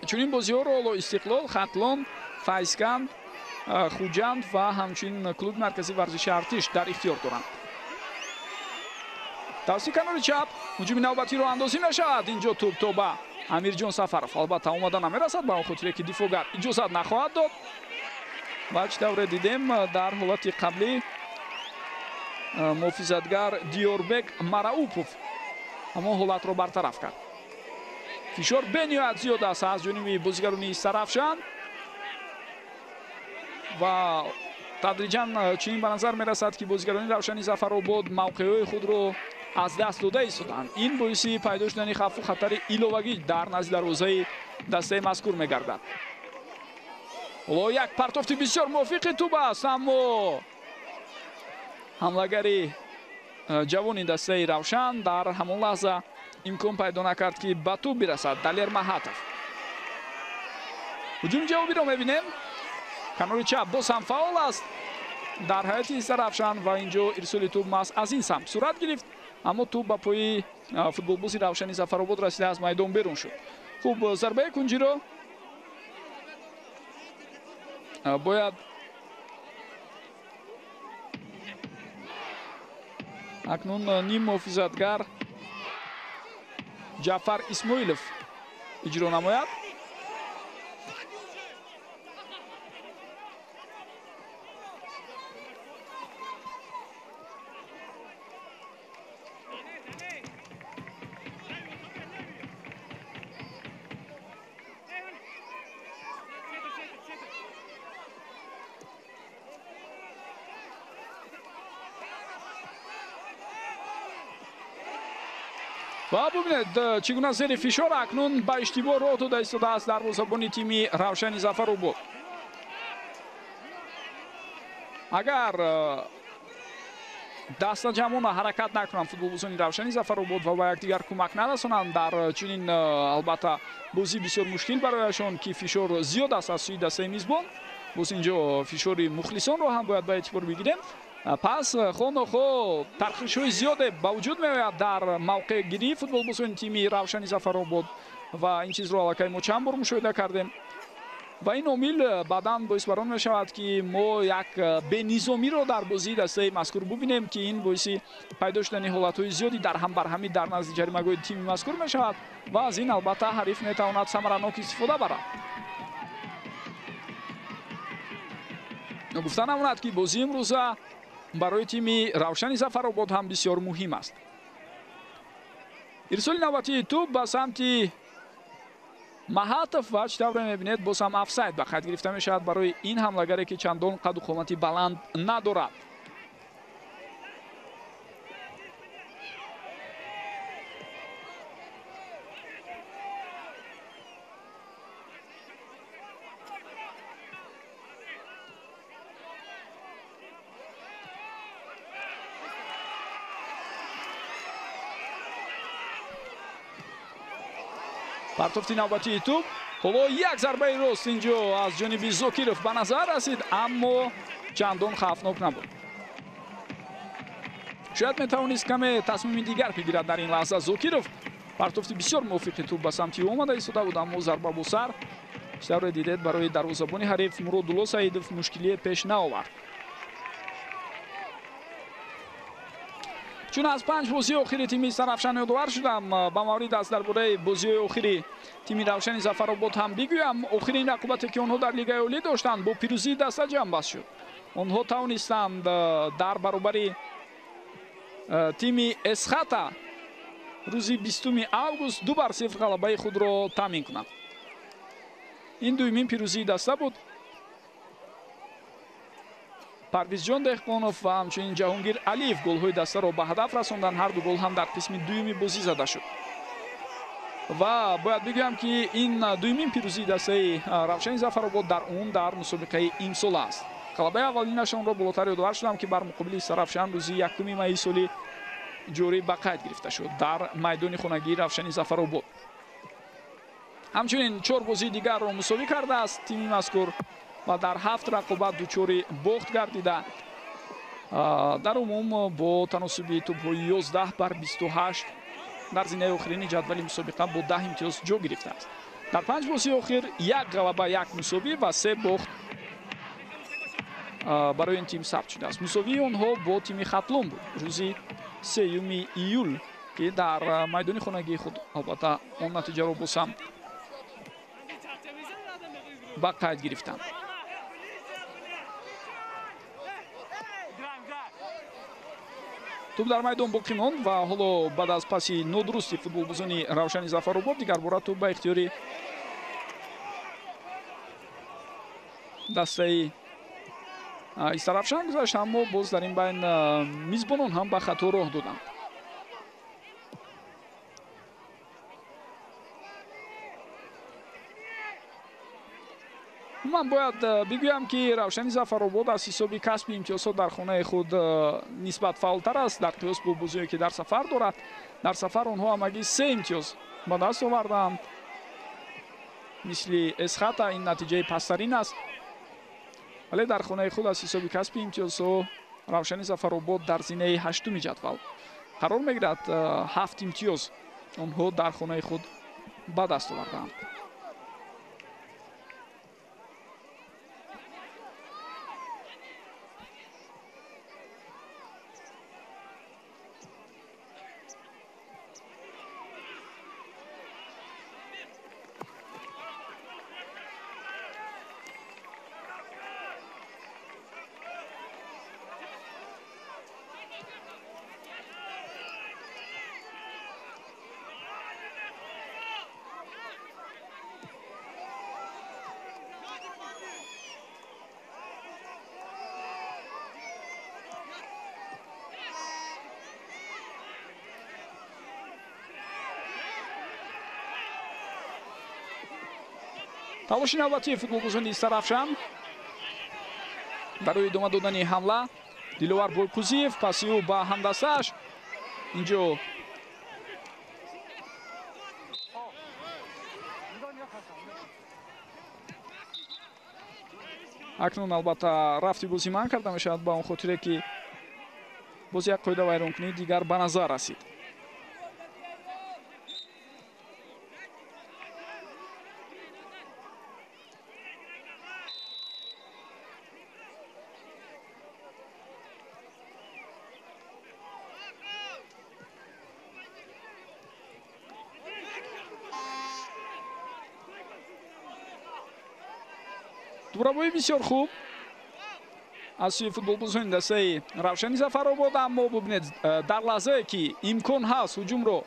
Чунин бозиҳоро ҳоло Истиқлол, Хатлон, Файзканд, Хуҷанд ва ҳамчунин клуби марказии варзиши Артиш дар ихтиёр доранд. Тавассути канори чап ҳуҷуми навбатӣ роҳандозӣ мешавад. Инҷо тӯб то ба Амирҷон Сафаров албатта омада намерасад, ба он хотире ки дифоъгар иҷозат нахоҳад дод. Ва чӣ тавре дидем, дар ҳолати қаблӣ муҳофизатгар Диёрбек Мараупов ҳамон ҳолатро бартараф кард. Фишор бениҳоят зиёд аст аз ҷониби бозигарони Истаравшан ва тадриҷан чунин ба назар мерасад, ки бозигарони Равшани Зафаробод мавқеъҳои худро аз даст дода истоданд. Ин боиси пайдо шудани хавфу хатари иловагӣ дар назди дарвозаи дастаи мазкур мегардад. Ҳоло як партофти бисёр мувофиқи тӯб аст, аммо ҳамлагари ҷавони дастаи Равшан дар ҳамон лаҳза имкон пайдо накард, ки ба тӯб бирасад. Далер Маҳатов. Ҳуҷуми ҷавобиро мебинем. Канори чап боз ҳам фаъол аст дар ҳайати Истаравшан ва инҷо ирсоли тӯб маҳз аз ин самт сурат гирифт, аммо тӯб ба пои футболбози Равшани Зафаробод расида аз майдон берун шуд. Хуб, зарбаи кунҷиро бояд акнун ним муҳофизатгар Ҷаъфар Исмоилов иҷро намояд. Ва бубинед, чӣ гуна зери фишор акнун ба иштибоҳ роҳ дода истодааст дарвозабони тими Равшани Зафаробод. Агар дастаҷамъона ҳаракат накунанд футболбозони Равшани Зафаробод ва ба якдигар кӯмак нарасонанд дар чунин албатта бозӣ бисёр мушкил барояшон, ки фишор зиёд аст аз сӯи дастаи мизбон. Боз инҷо фишори мухлисонро ҳам бояд ба эътибор бигирем. Пас хонохо тархишҳои зиёде ба вуҷуд меояд дар мавқеъгирии футболбозони тими Равшани Зафаробод ва ин чизро аллакай мо чанд бор мушоҳида кардем. Ва ин омил баъдан боис бар он мешавад, ки мо як бенизомиро дар бозии дастаи мазкур бубинем, ки ин боиси пайдо шудани ҳолатҳои зиёди дарҳамбарҳамӣ дар назди ҷаримагоҳи тими мазкур мешавад ва аз ин албатта ҳариф метавонад самаранок истифода барад. Гуфта намонад, ки бозии имрӯза барои тими Равшани Зафаробод ҳам бисёр муҳим аст. Ирсоли навбатии тӯб ба самти Маҳатов ва чӣ тавре мебинед, боз ҳам офсайд ба қайд гирифта мешавад барои ин ҳамлагаре, ки чандон қаду қомати баланд надорад. Партофти навбатии тӯб. Ҳоло як зарбаи рост инҷо аз ҷониби Зокиров ба назар расид, аммо чандон хавфнок набуд. Шояд метавонист каме тасмими дигар бигирад дар ин лаҳза Зокиров. Партофти бисёр мувофиқи тӯб ба самти ӯ омада истода буд, аммо зарба бо сар, чӣ тавре дидед, барои дарвозабони ҳариф Муродулло Саидов мушкилие пеш наовард. Чун аз 5 бозии охири тими Истаравшан ёдовар шудам, ба маврид аз дар бораи бозиҳои охири тими Равшани Зафаробод ҳам бигӯям. Охирин рақобате, ки онҳо дар Лигаи Олӣ доштанд, бо пирӯзии даста ҷамъбаст шуд. Онҳо тавонистанд дар баробари тими Эсхата рӯзи 20 август 2-0 ғалабаи худро таъмин кунанд. Ин дуюмин пирӯзии даста буд. Парвизҷон Деҳқонов ва ҳамчунин Ҷаҳонгир Алиев голҳои дастаро ба ҳадаф расонданд. Ҳар ду гол ҳам дар қисми дуюми бозӣ зада шуд. Ва бояд бигӯям, ки ин дуюмин пирӯзии дастаи Равшани Зафаробод дар умум дар мусобиқаи имсола аст. Ғалабаи аввалинашонро болотар ёдовар шудам, ки бар муқобили Истаравшан рӯзи 1 майи соли ҷорӣ ба қайд гирифта шуд дар майдони хонагии Равшани Зафаробод. Ҳамчунин 4 бозии дигарро мусовӣ кардааст тими мазкур ва дар 7 рақобат дучори бохт гардида. Дар умум бо таносуби тӯбҳои 11-28 дар зинаи охирини ҷадвали мусобиқа бо 10 имтиёз ҷо гирифтааст. Дар 5 бозии охир 1 ғалаба, 1 мусовӣ ва 3 бохт барои ин тим сабт шудааст. Мусовии онҳо бо тими Хатлон буд рӯзи 3 июл, ки дар майдони хонагии худ албатта он натиҷаро боз ҳам ба қайд гирифтанд. Тӯб дар майдон боқӣ монд ва ҳоло баъд аз паси нодурусти футболбозони Равшани Зафаробод дигарбора тӯб ба ихтиёри дастаи Истаравшан гузашт, аммо боз дар ин байн мизбонон ҳам ба хато роҳ доданд. Ман бояд бигӯям, ки Равшани Зафаробод аз ҳисоби касби имтиёзҳо дар хонаи худ нисбат фаъолтар аст дар қиёс бо бозие, ки дар сафар дорад. Дар сафар онҳо ҳамагӣ 3 имтиёз ба даст оварданд. Мисли Эсхата ин натиҷаи пасттарин аст, вале дар хонаи худ аз ҳисоби касби имтиёзҳо Равшани Зафаробод дар зинаи 8-уми ҷадвал қарор мегирад. 7 имтиёз онҳо дар хонаи худ ба даст овардаанд. Талоши навбатии футболбозони Истаравшан барои идома додани ҳамла. Диловар Бойқузиев паси ӯ ба ҳамдастааш. Инҷо акнун албатта рафти бозӣ манъ карда мешавад ба он хотире, ки боз як қоида вайронкунии дигар ба назар расид. Дурабои бисёр хуб аз сӯи футболбозони дастаи Равшани Зафаробод, аммо бубинед, дар лаҳзае ки имкон ҳаст ҳуҷумро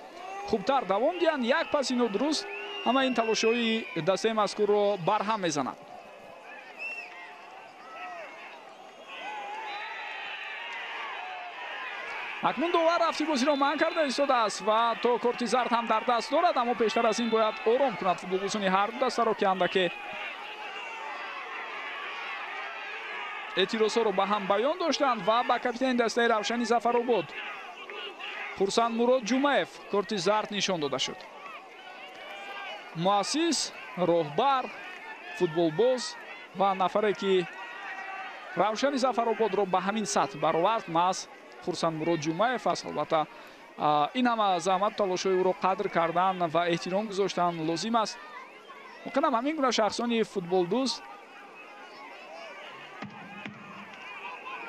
хубтар давом диҳанд, як паси нодуруст ҳама ин талошҳои дастаи мазкурро барҳам мезанад. Акнун довар рафти бозиро манъ карда истодааст ва то корти зард ҳам дар даст дорад, аммо пештар аз ин бояд ором кунад футболбозони ҳар ду дастаро, ки андаке эътирозҳоро ба ҳам баён доштанд ва ба капитани дастаи Равшани Зафаробод Хурсандмурод Ҷумаев корти зард нишон дода шуд. Муассис, роҳбар, футболбоз ва нафаре, ки Равшани Зафарободро ба ҳамин сатҳ баровард, маҳз Хурсандмурод Ҷумаев аст. Албатта ин ҳама заҳмату талошҳои ӯро қадр кардан ва эҳтиром гузоштан лозим аст. Воқеан ҳам ҳамин гуна шахсони футболдӯст,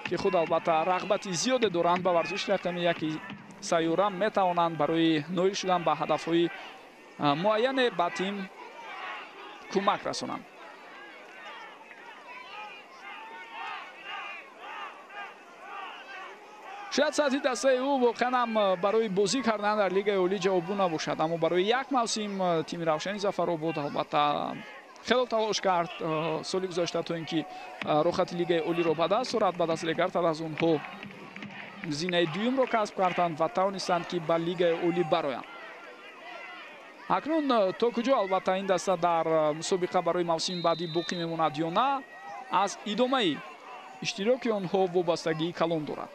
ки худ албатта рағбати зиёде доранд ба варзиши рақами яки сайёра, метавонанд барои ноил шудан ба ҳадафҳои муайяне ба тим кӯмак расонанд. Шояд сатҳи дастаи ӯ воқеан ҳам барои бозӣ кардан дар Лигаи Олӣ ҷавобгӯ набошад, аммо барои як мавсим тими Равшани Зафаробод албатта хело талош кард соли гузашта, то ин ки рохати Лигаи Олиро ба даст орад. Баъд аз Легартар аз онҳо зинаи дуюмро касб карданд ва тавонистанд, ки ба Лигаи Олӣ бароянд. Акнун то куҷо албатта ин даста дар мусобиқа барои мавсими баъдӣ боқӣ мемонад ё на, аз идомаи иштироки онҳо вобастагии калон дорад.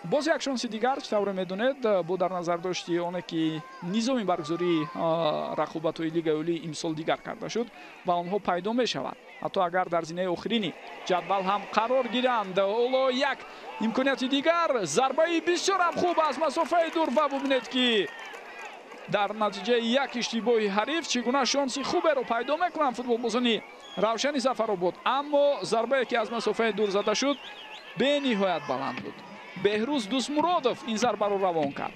Боз як шонси дигар, чӣ тавре медонед, бо дар назар дошти оне ки низоми баргузории рақобатҳои Лигаи Олӣ имсол дигар карда шуд ва онҳо пайдо мешаванд, ҳатто агар дар зинаи охирини ҷадвал ҳам қарор гиранд. Ҳоло як имконияти дигар, зарбаи бисёрам хуб аз масофаи дур ва бубинед ки дар натиҷаи як иштибоҳи ҳариф чӣ гуна шонси хуберо пайдо мекунанд футболбозони Равшани Зафаробод. Аммо зарбае ки аз масофаи дур зада шуд, бениҳоят баланд буд. Беҳрӯз Дӯстмуродов ин зарбаро равон кард.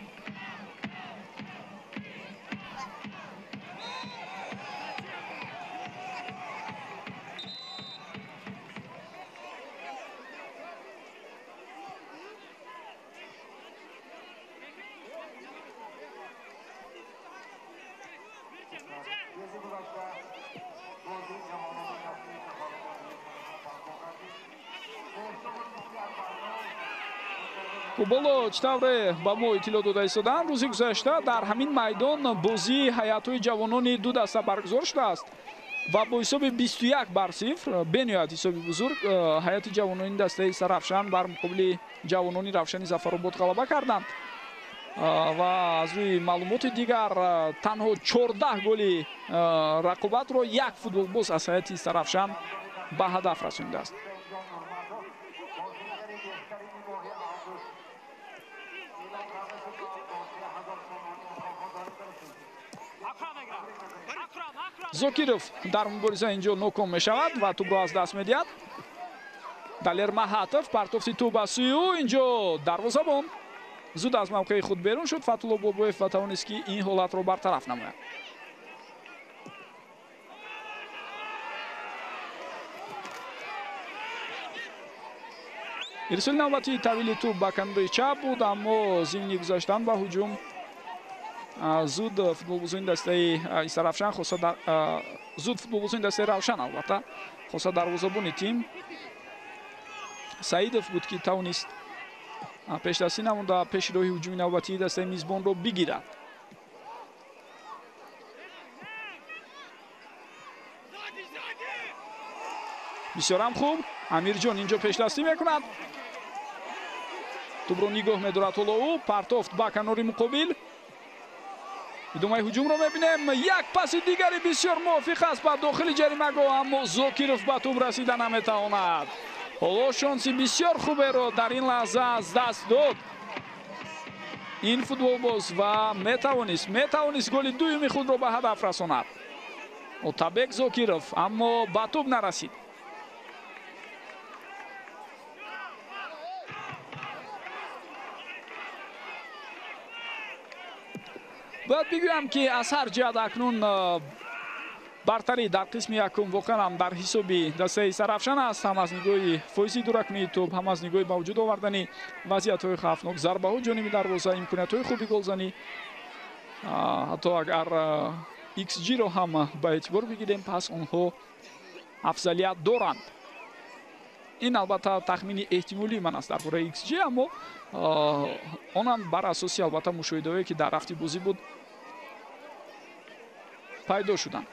Боло чӣ тавре ба мо иттилоъ дода истоданд, рӯзи гузашта дар ҳамин майдон бозии ҳайатҳои ҷавонони ду даста баргузор шудааст ва бо ҳисоби 21-0, бениҳоят ҳисоби бузург, ҳайати ҷавонони дастаи Сарафшан бар муқобили ҷавонони Равшани Зафаробод ғалаба карданд. Ва аз рӯи маълумоти дигар танҳо 14 голи рақобатро як футболбоз аз ҳайати Сарафшан ба ҳадаф расонидааст. Зокиров дар мубориза инҷо ноком мешавад ва тӯбро аз даст медиҳад. Далер Маҳатов партофти тӯб ба сӯи ӯ, инҷо дарвозабон зуд аз мавқеи худ берун шуд. Фатулло Бобоев ва тавонист ки ин ҳолатро бартараф намояд. Ирсоли навбатии тавили тӯб ба канори чап буд, аммо зимни гузаштан ба ҳуҷум зуд футболбозони дастаи Истарафшан, зуд футболбозони дастаи Равшан, албатта хоса дарвозабони тим Саидов буд ки тавонист пешдастӣ намуда пеши роҳи ҳуҷуми навбатии дастаи мизбонро бигирад. Бисёрам хуб, Амирҷон инҷо пешдастӣ мекунад. Тӯбро нигоҳ медорад ҳоло ӯ, партофт ба канори муқобил. Идомаи ҳуҷумро мебинем. Як паси дигари бисёр мувофиқ аст ба дохили ҷаримагоҳ, аммо Зокиров ба тӯб расида наметавонад. Ҳоло шонси бисёр хуберо дар ин лаҳза аз даст дод ин футболбоз ва метавонист голи дуюми худро ба ҳадаф расонад. Отабек Зокиров, аммо ба тӯб нарасид. Бояд бигӯям ки аз ҳар ҷиҳат акнун бартарӣ дар қисми якум воқеан ҳам дар ҳисоби дастаи Сарафшан аст, ҳам аз нигоҳи фоизи дуракунии тӯб, ҳам аз нигоҳи ба вуҷуд овардани вазъиятҳои хавфнок, зарбаҳо ҷониби дарвоза, имкониятҳои хуби голзанӣ. Ҳатто агар XG-ро ҳам ба эътибор бигирем, пас онҳо афзалият доранд. Ин албатта тахмини эҳтимолии ман аст дар бораи XG, аммо онам бар асоси албатта мушоҳидаҳое ки дар рафти бозӣ буд пайдо шуданд.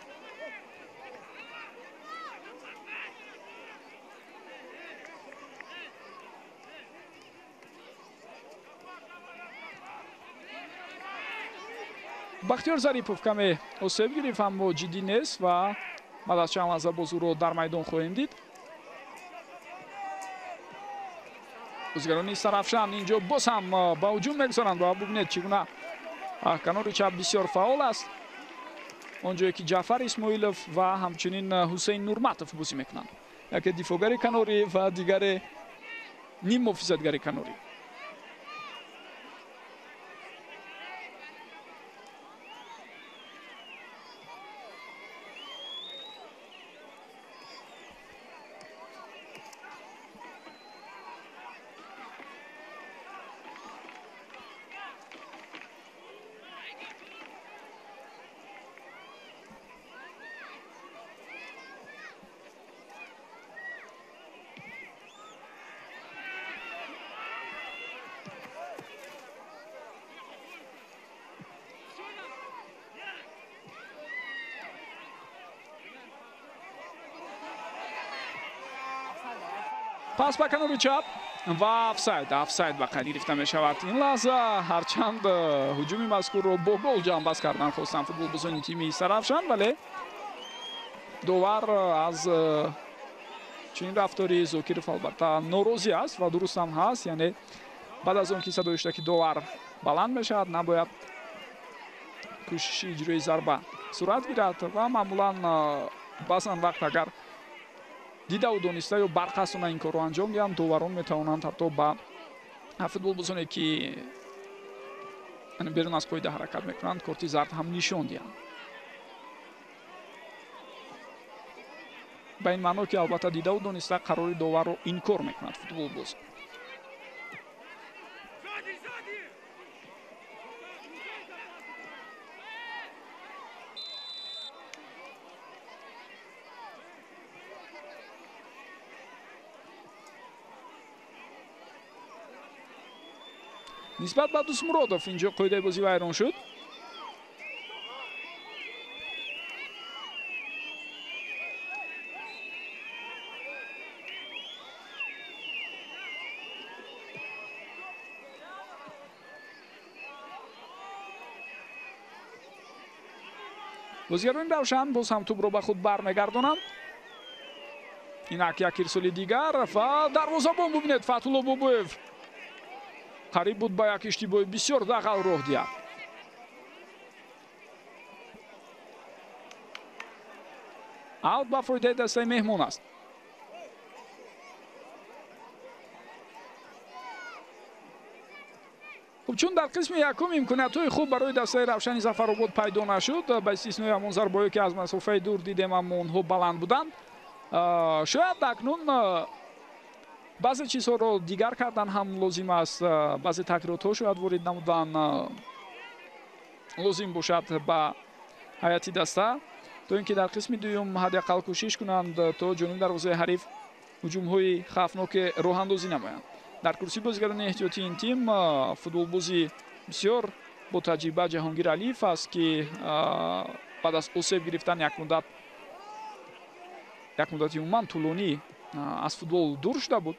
Бахтиёр Зарипов каме осеб гирифт, аммо ҷиддӣ нест ва баъд аз чанд лаҳза боз ӯро дар майдон хоҳем дид. Бозигарони Сарафшан инҷо боз ҳам ба ҳуҷум мегузоранд ва бубинед чӣ гуна канори чап бисёр фаъол аст. Он ҷое ки Ҷаъфар Исмоилов ва ҳамчунин Ҳусейн Нурматов бозӣ мекунанд. Яке дифоъгари канорӣ ва дигаре ниммуҳофизатгари канорӣ. Пас ба канори чап. Ва офсайд, офсайд ба қайд гирифта мешавад. Ин лаҳза ҳарчанд ҳуҷуми мазкурро бо гол ҷамъбаст кардан хостанд футболбозони тими Истаравшан, вале довар аз чунин рафтори Зокиров албатта норозӣ аст ва дуруст ҳам ҳаст. Яъне баъд аз он ки садои ҳуштаки довар баланд мешавад, набояд кӯшиши иҷрои зарба сурат гирад ва маъмулан баъзан вақт агар дидаву дониста ё барқасдона ин корро анҷом диҳанд, доварон метавонанд ҳатто ба футболбозоне ки берун аз қоида ҳаракат мекунанд, корти зард ҳам нишон диҳанд. Ба ин маъно ки албатта дидаву дониста қарори доварро инкор мекунад футболбоз. Нисбат ба Дусмуродов инҷо қоидаи бозӣ вайрон шуд. Бозигарони Равшан боз ҳам тӯбро ба худ бармегардонанд. Инак як ирсоли дигар ва дарвозабон бубинед, Фатҳулло Бобоев қариб буд ба як иштибоҳи бисёр дағал роҳ диҳад. Аут ба фоидаи дастаи меҳмон аст. Хуб, чун дар қисми якум имкониятҳои хуб барои дастаи Равшани Зафаробод пайдо нашуд, ба истиснои ҳамон зарбаҳое ки аз масофаи дур дидем, аммо онҳо баланд буданд, шояд акнун баъзе чизҳоро дигар кардан ҳам лозим аст, баъзе тағйиротҳо шояд ворид намудан лозим бошад ба ҳайати даста, то ин ки дар қисми дуюм ҳадди ақал кӯшиш кунанд то ҷониби дарвозаи ҳариф ҳуҷумҳои хавфноке роҳандозӣ намоянд. Дар курсии бозигарони эҳтиётии ин тим футболбози бисёр бо таҷриба Ҷаҳонгир Алиев аст, ки баъд аз осеб гирифтан як муддати умуман тӯлонӣ аз футбол дур шуда буд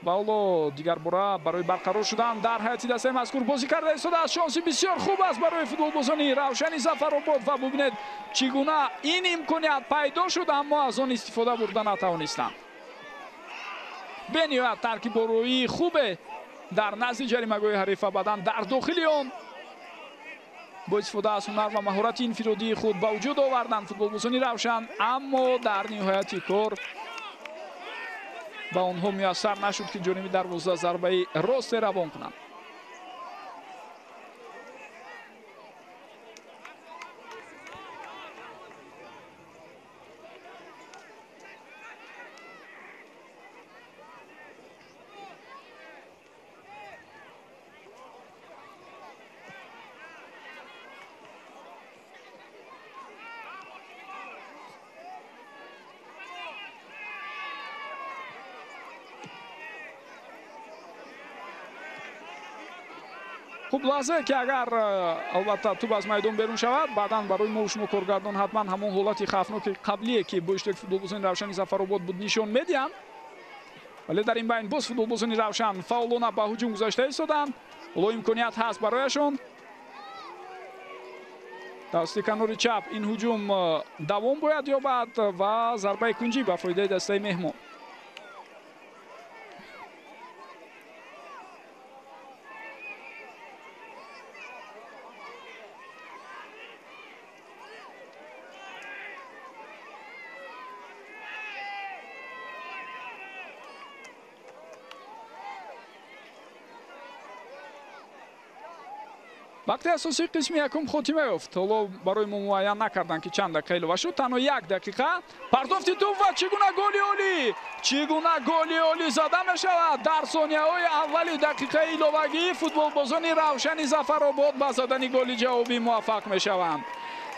ва ҳоло дигарбора барои барқарор шудан дар ҳайати дастаи мазкур бозӣ карда истодааст. Шонси бисёр хуб аст барои футболбозони Равшани Зафаробод ва бубинед чӣ гуна ин имконият пайдо шуд, аммо аз он истифода бурда натавонистанд. Бениҳоят таркибороии хубе дар назди ҷаримагоҳи ҳариф ва баъдан дар дохили он бо истифода аз ҳунар ва маҳорати инфиродии худ ба вуҷуд оварданд футболбозони Равшан, аммо дар ниҳояти кор ба онҳо муяссар нашуд ки ҷониби дарвоза зарбаи росте равон кунанд. Хуб, лаҳзае ки агар албатта тӯб аз майдон берун шавад, баъдан барои мо шумо коргардон ҳатман ҳамон ҳолати хавфноки қаблие ки бо иштироки футболбозони Равшани Зафаробод буд нишон медиҳанд. Вале дар ин байн боз футболбозони Равшан фаъолона ба ҳуҷум гузашта истоданд. Ҳоло имконият ҳаст барояшон. Тавассути канори чап ин ҳуҷум давом бояд ёбад ва зарбаи кунҷӣ ба фоидаи дастаи меҳмон. Вақти асосии қисми якум хотима ёфт. Ҳоло барои мо муайян накарданд ки чанд дақиқа илова шуд. Танҳо як дақиқа. Пардохти тӯб ва чӣ гуна голи олӣ! Чӣ гуна голи олӣ зада мешавад! Дар сонияҳои аввали дақиқаи иловагӣ футболбозони Равшани Зафаробод ба задани голи ҷавобӣ муваффақ мешаванд.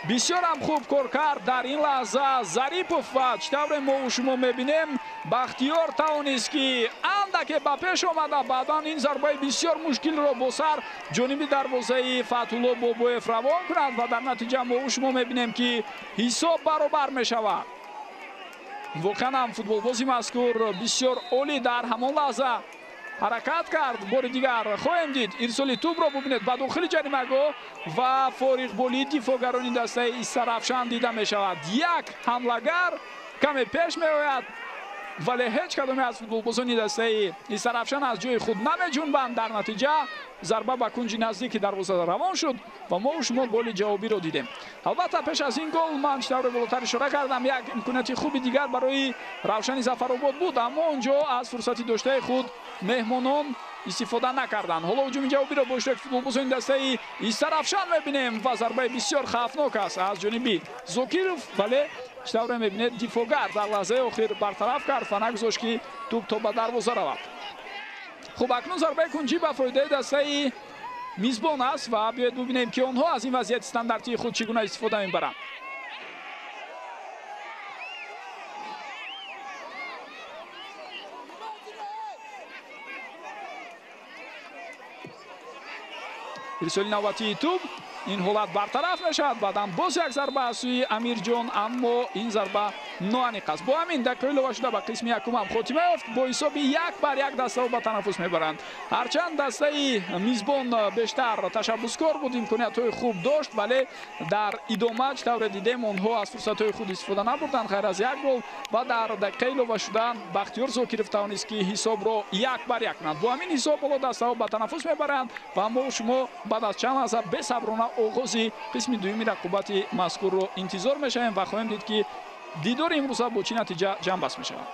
Бисёр ҳам хуб кор кард дар ин лаҳза Зарипов ва чӣ тавре мо шумо мебинем, Бахтиёр тавонист ки андаке ба пеш омада, баъдан ин зарбаи бисёр мушкилро бо сар ҷониби дарвозаи Фатҳулло Бобоев равон кунад ва дар натиҷа мо шумо мебинем ки ҳисоб баробар мешавад. Воқеан ҳам футболбози мазкур бисёр олӣ дар ҳамон лаҳза Ҳаракат кард, бори дигар хоҳем дид ирсоли тӯбро бубинед ба дохили ҷаримагоҳ ва фориғболии дифоъгарони дастаи Истаравшан дида мешавад. Як ҳамлагар каме пеш меояд, вале ҳеҷ кадоме аз футболбозони дастаи Истаравшан аз ҷои худ намеҷунбанд. Дар натиҷа зарба ба кунҷи наздики дарвоза равон шуд ва мо шумо голи ҷавобиро дидем. Албатта, пеш аз ин гол ман чӣ тавре болотар ишора кардам, як имконияти хуби дигар барои Равшани Зафаробод буд, аммо он ҷо аз фурсати доштаи худ меҳмонон истифода накарданд. Ҳоло ҳуҷуми ҷавобиро бо иштироки футболбозони дастаи Истаравшан мебинем ва зарбаи бисёр хавфнок аст аз ҷониби Зокиров, вале чӣ тавре мебинед, дифоъгар дар лаҳзаи охир бартараф кард ва нагузошт, ки тӯб то ба дарвоза равад. Хуб, акнун зарбаи кунҷӣ ба фоидаи дастаи мизбон аст ва биёед бубинем, ки онҳо аз ин вазъияти стандартии худ чӣ гуна истифода мебаранд. Ирсоли навбатии тӯб, ин ҳолат бартараф мешавад. Баъдан боз як зарба аз сӯи Амирҷон, аммо ин зарба ноаниқ аст. Бо ҳамин дақиқаи илова шуда ба қисми якум ҳам хотима ёфт. Бо ҳисоби 1-1 дастаҳо ба танаффус мебаранд. Ҳарчанд дастаи мизбон бештар ташаббускор буд, имкониятҳои хуб дошт, вале дар идома, чӣ тавре дидем, онҳо аз фурсатҳои худ истифода набурданд, ғайр аз як гол, ва дар дақиқаи илова шуда Бахтиёр Зокиров тавонист, ки ҳисобро 1-1 кунад. Бо ҳамин ҳисоб ҳоло дастаҳо ба танаффус мебаранд ва мо шумо баъд аз чанд лаҳза бесаброна оғози қисми дуюми рақобати мазкурро интизор мешавем ва хоҳем дид, ки дидори имрӯза бо чӣ натиҷа ҷамъбаст мешавад.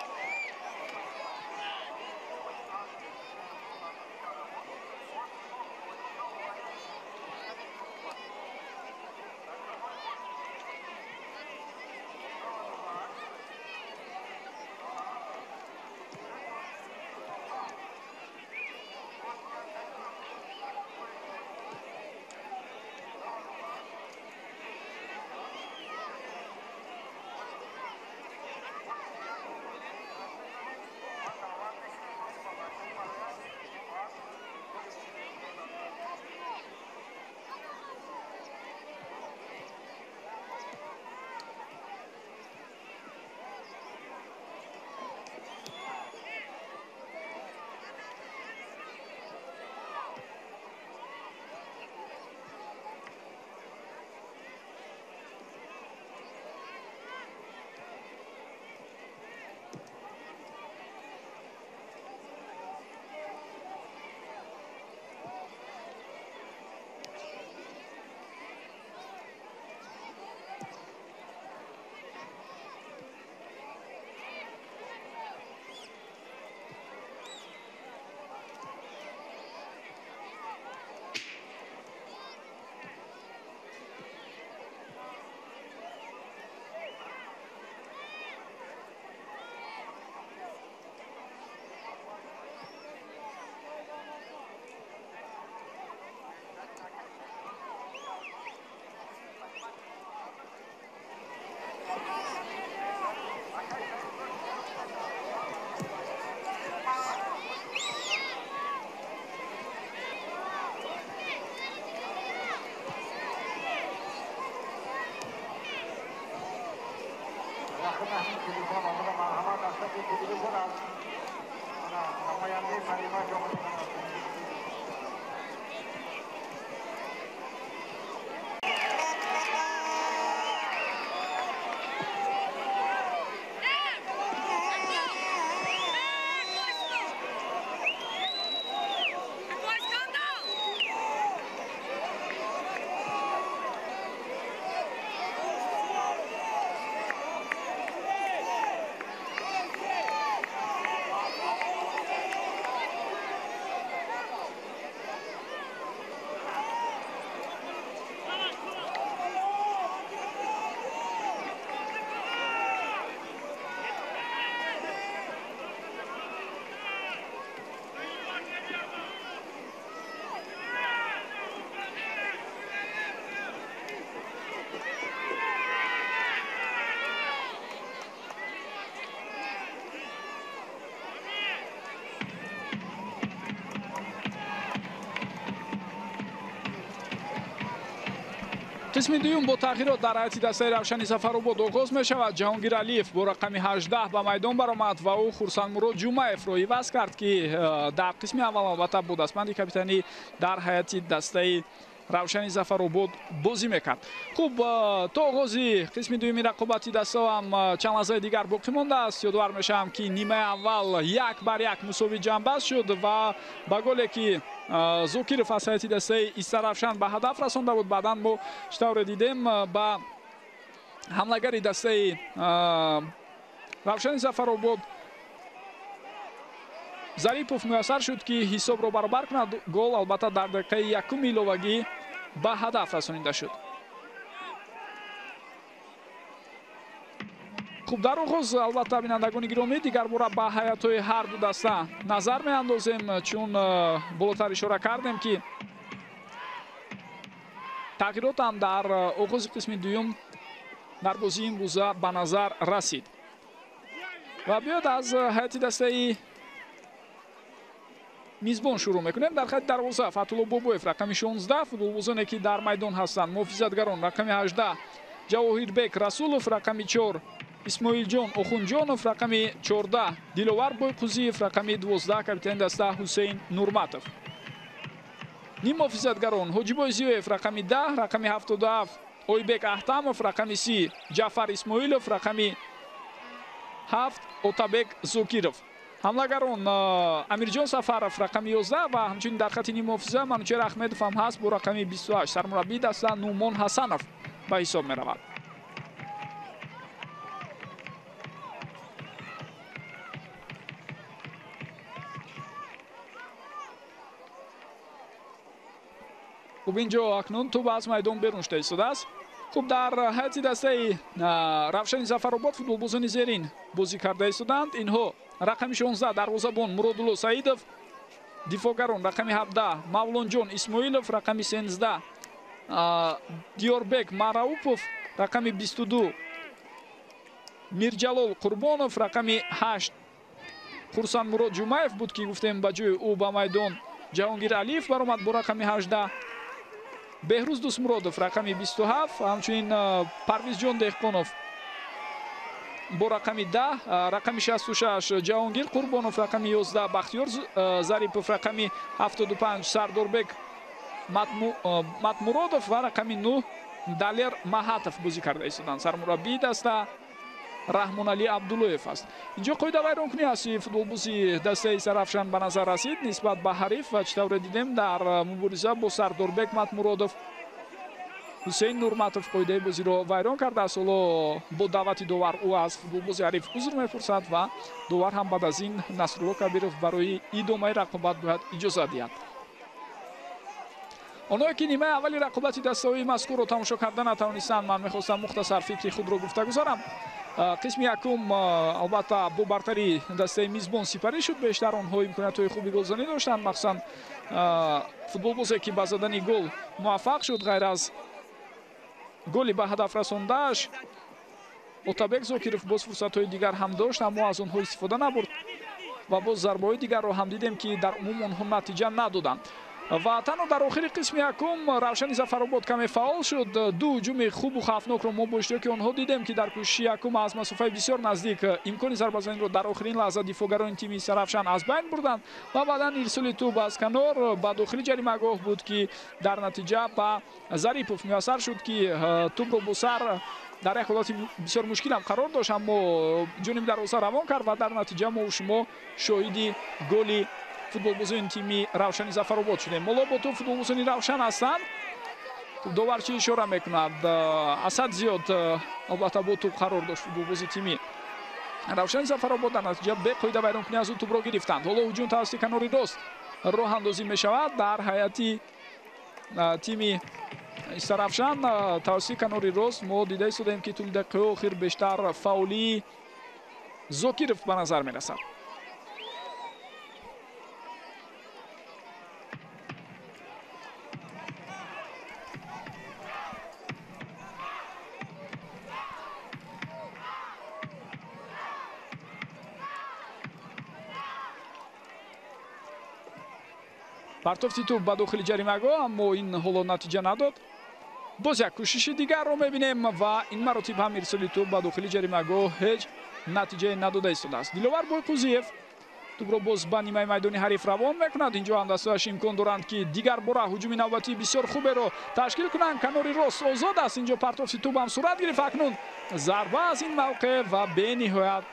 Қисми дуюм бо тағйирот дар ҳайати дастаи Равшани Зафаробод оғоз мешавад. Ҷаҳонгир Алиев бо рақами 18 ба майдон баромад ва ӯ Хурсандмурод Ҷумаевро иваз кард, ки дар қисми аввал албатта бо дастбанди капитанӣ дар ҳайати дастаи Равшани Зафаробод бозӣ мекард. Хуб, то оғози қисми дуюми рақобати дастаҳо ҳам чанд лаҳзаи дигар боқӣ мондааст. Ёдовар мешавам, ки нимаи аввал 1-1 мусовӣ ҷамъбаст шуд ва ба голе ки Зокиров аз ҳайати дастаи Истаравшан ба ҳадаф расонда буд, баъдан мо чӣ тавре дидем ба ҳамлагари дастаи Равшани Зафаробод Зарипов муяссар шуд, ки ҳисобро баробар кунад. Гол албатта дар дақиқаи якуми иловагӣ ба ҳадаф расонида шуд. Хуб, дар оғоз албатта бинандагони гиромӣ дигар бора ба ҳайатҳои ҳар ду даста назар меандозем, чун болотар ишора кардем, ки тағйирот ҳам дар оғози қисми дуюм дар бозии имрӯза ба назар расид. Ва биёд аз ҳайати дастаи мизбон шурӯъ мекунем. Дар хати дарвоза Фатулло Бобоев рақами 16, футболбозоне ки дар майдон ҳастанд муҳофизатгарон рақами 18 Ҷавоҳирбек Расулов, рақами 4 Исмоилҷон Охунҷонов, рақами 14 Диловар Бойқузиев, рақами 12 капитани даста Ҳусейн Нурматов. Ним муҳофизатгарон Ҳоҷибой Зиёев рақами 10, рақами 77 Ойбек Аҳтамов, рақами 30 Ҷафар Исмоилов, рақами 7 Отабек Зокиров. Ҳамлагарон Амирҷон Сафаров рақами 11 ва ҳамчунин дар хати ниммуҳофиза Манучер Аҳмедов ҳам ҳаст бо рақами 28. Сармураббии даста Нумон Ҳасанов ба ҳисоб меравад. Хуб, инҷо акнун тӯб аз майдон берун шуда истодааст. Хуб, дар ҳайати дастаи Равшани Зафаробод футболбозони зерин бозӣ карда истоданд. Инҳо рақами 16 дарвозабон Муродулло Саидов, дифоъгарон рақами 17 Мавлонҷон Исмоилов, рақами 13 Диёрбек Мараупов, рақами 22 Мирҷалол Қурбонов, рақами 8 Хурсандмурод Ҷумаев буд, ки гуфтем ба ҷои ӯ ба майдон Ҷаҳонгир Алиев баромад бо рақами 18, Беҳрӯз Дӯстмуродов рақами 27, ҳамчунин Парвизҷон Деҳқонов бо рақами 10, рақами 66 Ҷаҳонгир Қурбонов, рақами 11 Бахтиёр Зарипов, рақами 75 Сардорбек Матмуродов ва рақами 9 Далер Маҳатов бозӣ карда истоданд. Сармураббии даста Раҳмоналӣ Абдуллоев аст. Инҷо қоида вайронкунӣ аст, футболбози дастаи Сарафшан ба назар расид нисбат ба ҳариф ва чӣ тавре дидем дар мубориза бо Сардорбек Матмуродов Ҳусейн Нурматов қоидаи бозиро вайрон кардааст. Ҳоло бо даъвати довар ӯ аз футболбози ҳариф узр мепурсад ва довар ҳам баъд аз ин Насрулло Кабиров барои идомаи рақобат бояд иҷозат диҳад. Онҳое ки нимаи аввали рақобати дастаҳои мазкурро тамошо карда натавонистанд, ман мехостам мухтасар фикри худро гуфта гузарам. Қисми якум албатта бо бартарии дастаи мизбон сипарӣ шуд. Бештар онҳо имкониятҳои хуби голзанӣ доштанд, махсусан футболбозе ки ба задани гол муваффақ шуд, ғайр аз голи ба ҳадаф расондааш Отабек Зокиров боз фурсатҳои дигар ҳам дошт, аммо аз онҳо истифода набурд ва боз зарбаҳои дигарро ҳам дидем, ки дар умум онҳо натиҷа надоданд. Ва танҳо дар охири қисми якум Равшани Зафаробод каме фаъол шуд. Ду ҳуҷуми хубу хавфнокро мо бо иштироки онҳо дидем, ки дар кӯшиши якум аз масофаи бисёр наздик имкони зарбазаниро дар охирин лаҳза дифоъгарони тими Сарафшан аз байн бурданд ва баъдан ирсоли тӯб аз канор ба дохили ҷаримагоҳ буд, ки дар натиҷа ба Зарипов муяссар шуд, ки тӯбро бо сар дар як ҳолати бисёр мушкилам қарор дошт, аммо ҷониби дарвоза равон кард ва дар натиҷа мо шумо шоҳиди голи футболбозони тими Равшани Зафаробод шудем. Ҳоло бо тӯб футболбозони Равшан ҳастанд. Довар чӣ ишора мекунад? Асад Зиёд албатта бо тӯб қарор дошт футболбози тими Равшани Зафаробод. Дар натиҷа беқоида вайронкунӣ аз ӯ тӯбро гирифтанд. Ҳоло ҳуҷум тавассути канори рост роҳандозӣ мешавад дар ҳайати тими Истарафшан. Тавассути канори рост мо дида истодаем, ки тӯли дақиқаи охир бештар фаъолии Зокиров ба назар мерасад. Партофти тӯб ба дохили ҷаримагоҳ, аммо ин ҳоло натиҷа надод. Боз як кӯшиши дигарро мебинем ва ин маротиб ҳам ирсоли тӯб ба дохили ҷаримагоҳ ҳеҷ натиҷае надода истодааст. Диловар Бойқӯзиев тӯбро боз ба нимаи майдони ҳариф равон мекунад. Инҷо ҳамдастааш имкон доранд, ки дигар бора ҳуҷуми навбатии бисёр хуберо ташкил кунанд. Канори рост озод аст. Инҷо партофти тӯб ҳам сурат гирифт. Акнун зарба аз ин мавқеъ ва бениҳоят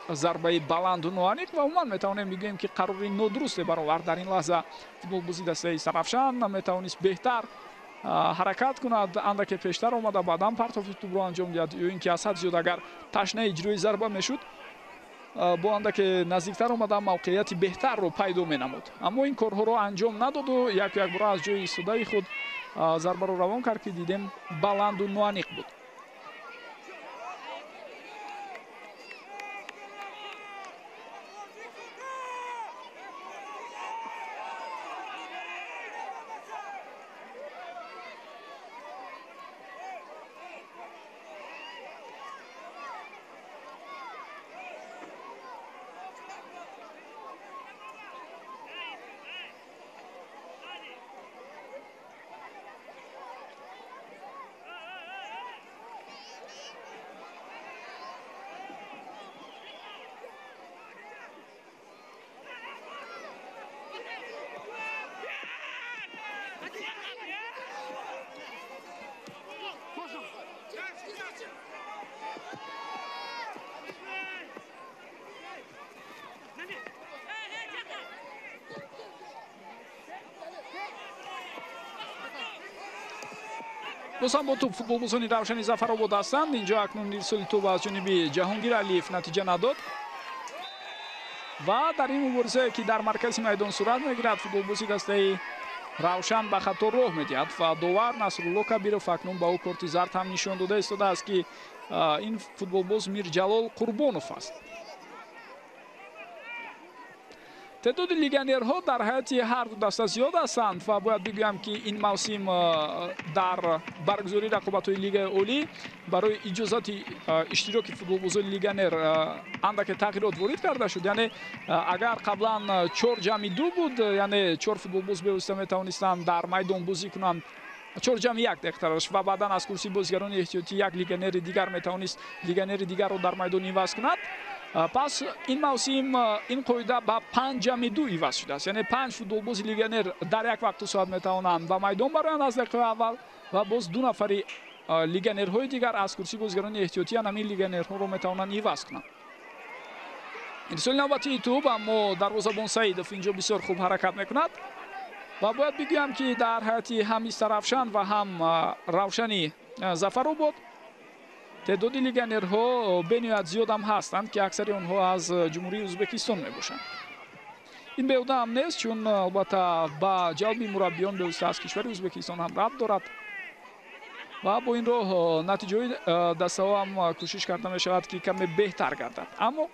зарбаи баланду ноаниқ ва умуман метавонем бигӯем, ки қарори нодурусте баровард дар ин лаҳза футболбози дастаи Истаравшан. Метавонист беҳтар ҳаракат кунад, андаке пештар омада баъдан партофти тӯбро анҷом диҳад, ё ин ки аз ҳад зиёд агар ташнаи иҷрои зарба мешуд, бо андаке наздиктар омада мавқеияти беҳтарро пайдо менамуд. Аммо ин корҳоро анҷом надоду яку якбора аз ҷои истодаи худ зарбаро равон кард, ки дидем баланду ноаниқ буд. Боз ҳам бо тӯб футболбозони Равшани Зафаробод ҳастанд. Инҷо акнун ирсоли тӯб аз ҷониби Ҷаҳонгир Алиев натиҷа надод ва дар ин муборизае, ки дар маркази майдон сурат мегирад, футболбози дастаи Равшан ба хато роҳ медиҳад ва довар Насрулло Кабиров акнун ба ӯ корти зард ҳам нишон дода истодааст, ки ин футболбоз Мирҷалол Қурбонов аст. Теъдоди легионерҳо дар ҳайати ҳар ду даста зиёд ҳастанд ва бояд бигӯям, ки ин мавсим дар баргузории рақобатҳои Лигаи Олӣ барои иҷозати иштироки футболбозони легионер андаке тағйирот ворид карда шуд. Яъне агар қаблан 4+2 буд, яъне 4 футболбоз бевосита метавонистанд дар майдон бозӣ кунанд, 4+1 дақиқтараш, ва баъдан аз курсии бозигарони эҳтиётӣ як легионери дигар метавонист легионери дигарро дар майдон иваз кунад. Пас ин мавсим ин қоида ба 5+2 иваз шудааст. Яъне 5 футболбози легионер дар як вақту соат метавонанд ба майдон бароянд аз дақиқаи аввал ва боз 2 нафари легионерҳои дигар аз курсии бозигарони эҳтиётӣ ҳамин легионерҳоро метавонанд иваз кунанд. Ирсоли навбатии тӯб, аммо дарвозабон Саидов инҷо бисёр хуб ҳаракат мекунад ва бояд бигӯям, ки дар ҳайати ҳам Истаравшан ва ҳам Равшани Зафаробод теъдоди легионерҳо бениҳоят зиёд ҳам ҳастанд, ки аксари онҳо аз Ҷумҳурии Ӯзбекистон мебошанд. Ин беҳуда ҳам нест, чун албатта ба ҷалби мураббиён бевосита аз кишвари Ӯзбекистон ҳам рабт дорад ва бо ин роҳ натиҷаҳои дастаҳо ҳам кӯшиш карда мешавад, ки каме беҳтар гардад. Аммо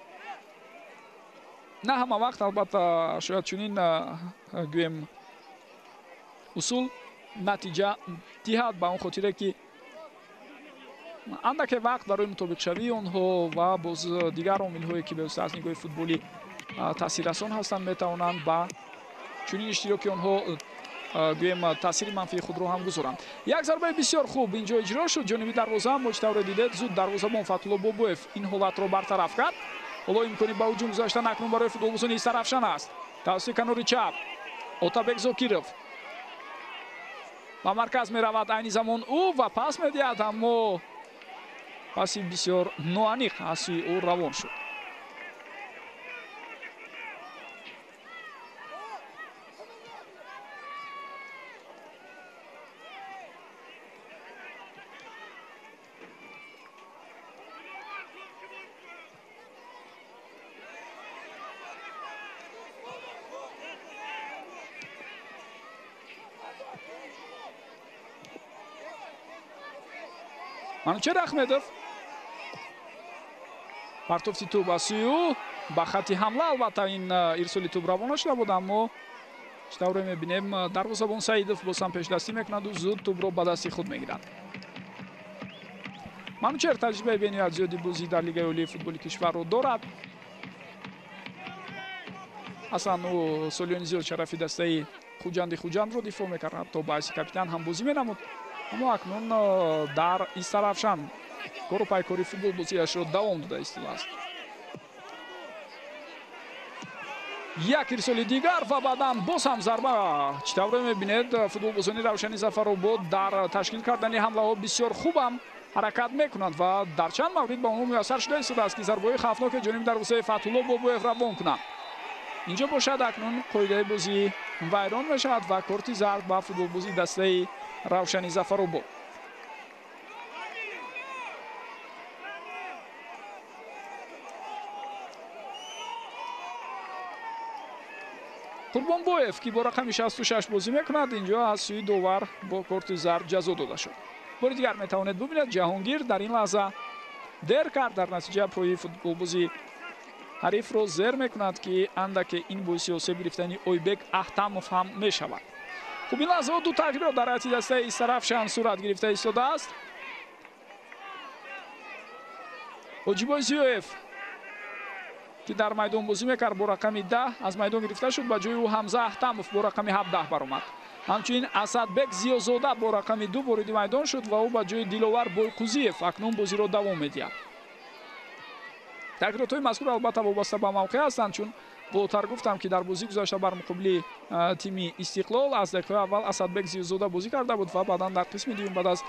на ҳама вақт албатта шояд чунин гӯем усул натиҷа диҳад, ба он хотире ки андаке вақт барои мутобиқшавии онҳо ва боз дигар омилҳое, ки бевосита аз нигоҳи футболӣ таъсиррасон ҳастанд, метавонанд ба чунин иштироки онҳо гӯем таъсири манфии худро ҳам гузоранд. Як зарбаи бисёр хуб инҷо иҷро шуд ҷониби дарвоза, аммо чӣ тавре дидед, зуд дарвозабон Фатулло Бобоев ин ҳолатро бартараф кард. Ҳоло имкони ба ҳуҷум гузаштан акнун барои футболбозони Истаравшан аст. Тавассути канори чап Отабек Зокиров ба марказ меравад, айни замон ӯ ва пас медиҳад, аммо паси бисёр ноаниқ аз сӯи ӯ равон шуд. Манучер Ахмедов партофти тӯб аз сӯи ӯ ба хатти ҳамла. Албатта ин ирсоли тӯб равона шуда буд, аммо чӣ тавре мебинем, дарвозабон Саидов боз ҳам пешдастӣ мекунаду зуд тӯбро ба дасти худ мегирад. Манучер таҷрибаи бениҳоят зиёди бозӣ дар Лигаи Олии футболи кишварро дорад. Аслан ӯ солиёни зиёд шарафи дастаи Хуҷанди Хуҷандро дифоъ мекард, ҳатто ба ҳайси капитан ҳам бозӣ менамуд. Аммо акнун дар Истаравшан кору пайкори футболбозиашро давом дода истодааст. Як ирсоли дигар ва баъдан боз ҳам зарба. Чӣ тавре мебинед, футболбозони Равшани Зафаробод дар ташкил кардани ҳамлаҳо бисёр хубам ҳаракат мекунанд ва дар чанд маврид ба онҳо муяссар шуда истодааст, ки зарбаҳои хавфноки ҷониби дарвозаи Фатҳулло Бобоев равон кунанд. Инҷо бошад акнун қоидаи бозӣ вайрон мешавад ва корти зард ба футболбози дастаи Равшани Зафаробод. Қурбонбоев, ки бо рақами 66 бозӣ мекунад, инҷо аз сӯи довар бо корти зард ҷазо дода шуд. Бори дигар метавонед бубинед, Ҷаҳонгир дар ин лаҳза дер кард, дар натиҷа пои футболбози ҳарифро зер мекунад, ки андаке ин боиси осеб гирифтани Ойбек Аҳтамов ҳам мешавад. Хуб, ин лаҳзаҳо ду тағйирот дар ҳайати дастаи Истаравшан сурат гирифта истодааст. Ҳоҷибой Зиёев, ки дар майдон бозӣ мекард, бо рақами 10 аз майдон гирифта шуд, ба ҷои ӯ Ҳамза Аҳтамов бо рақами 17 баромад. Ҳамчунин Асадбек Зиёзода бо рақами 2 вориди майдон шуд ва ӯ ба ҷои Диловар Бойқузиев акнун бозиро давом медиҳад. Тағйиротҳои мазкур албатта вобаста ба мавқеъ ҳастанд, чун болотар гуфтам, ки дар бозӣ гузашта бар муқобили тими Истиқлол аз дақиқаи аввал Асадбек Зиёзода бозӣ карда буд ва баъдан дар қисми дуюм баъд аз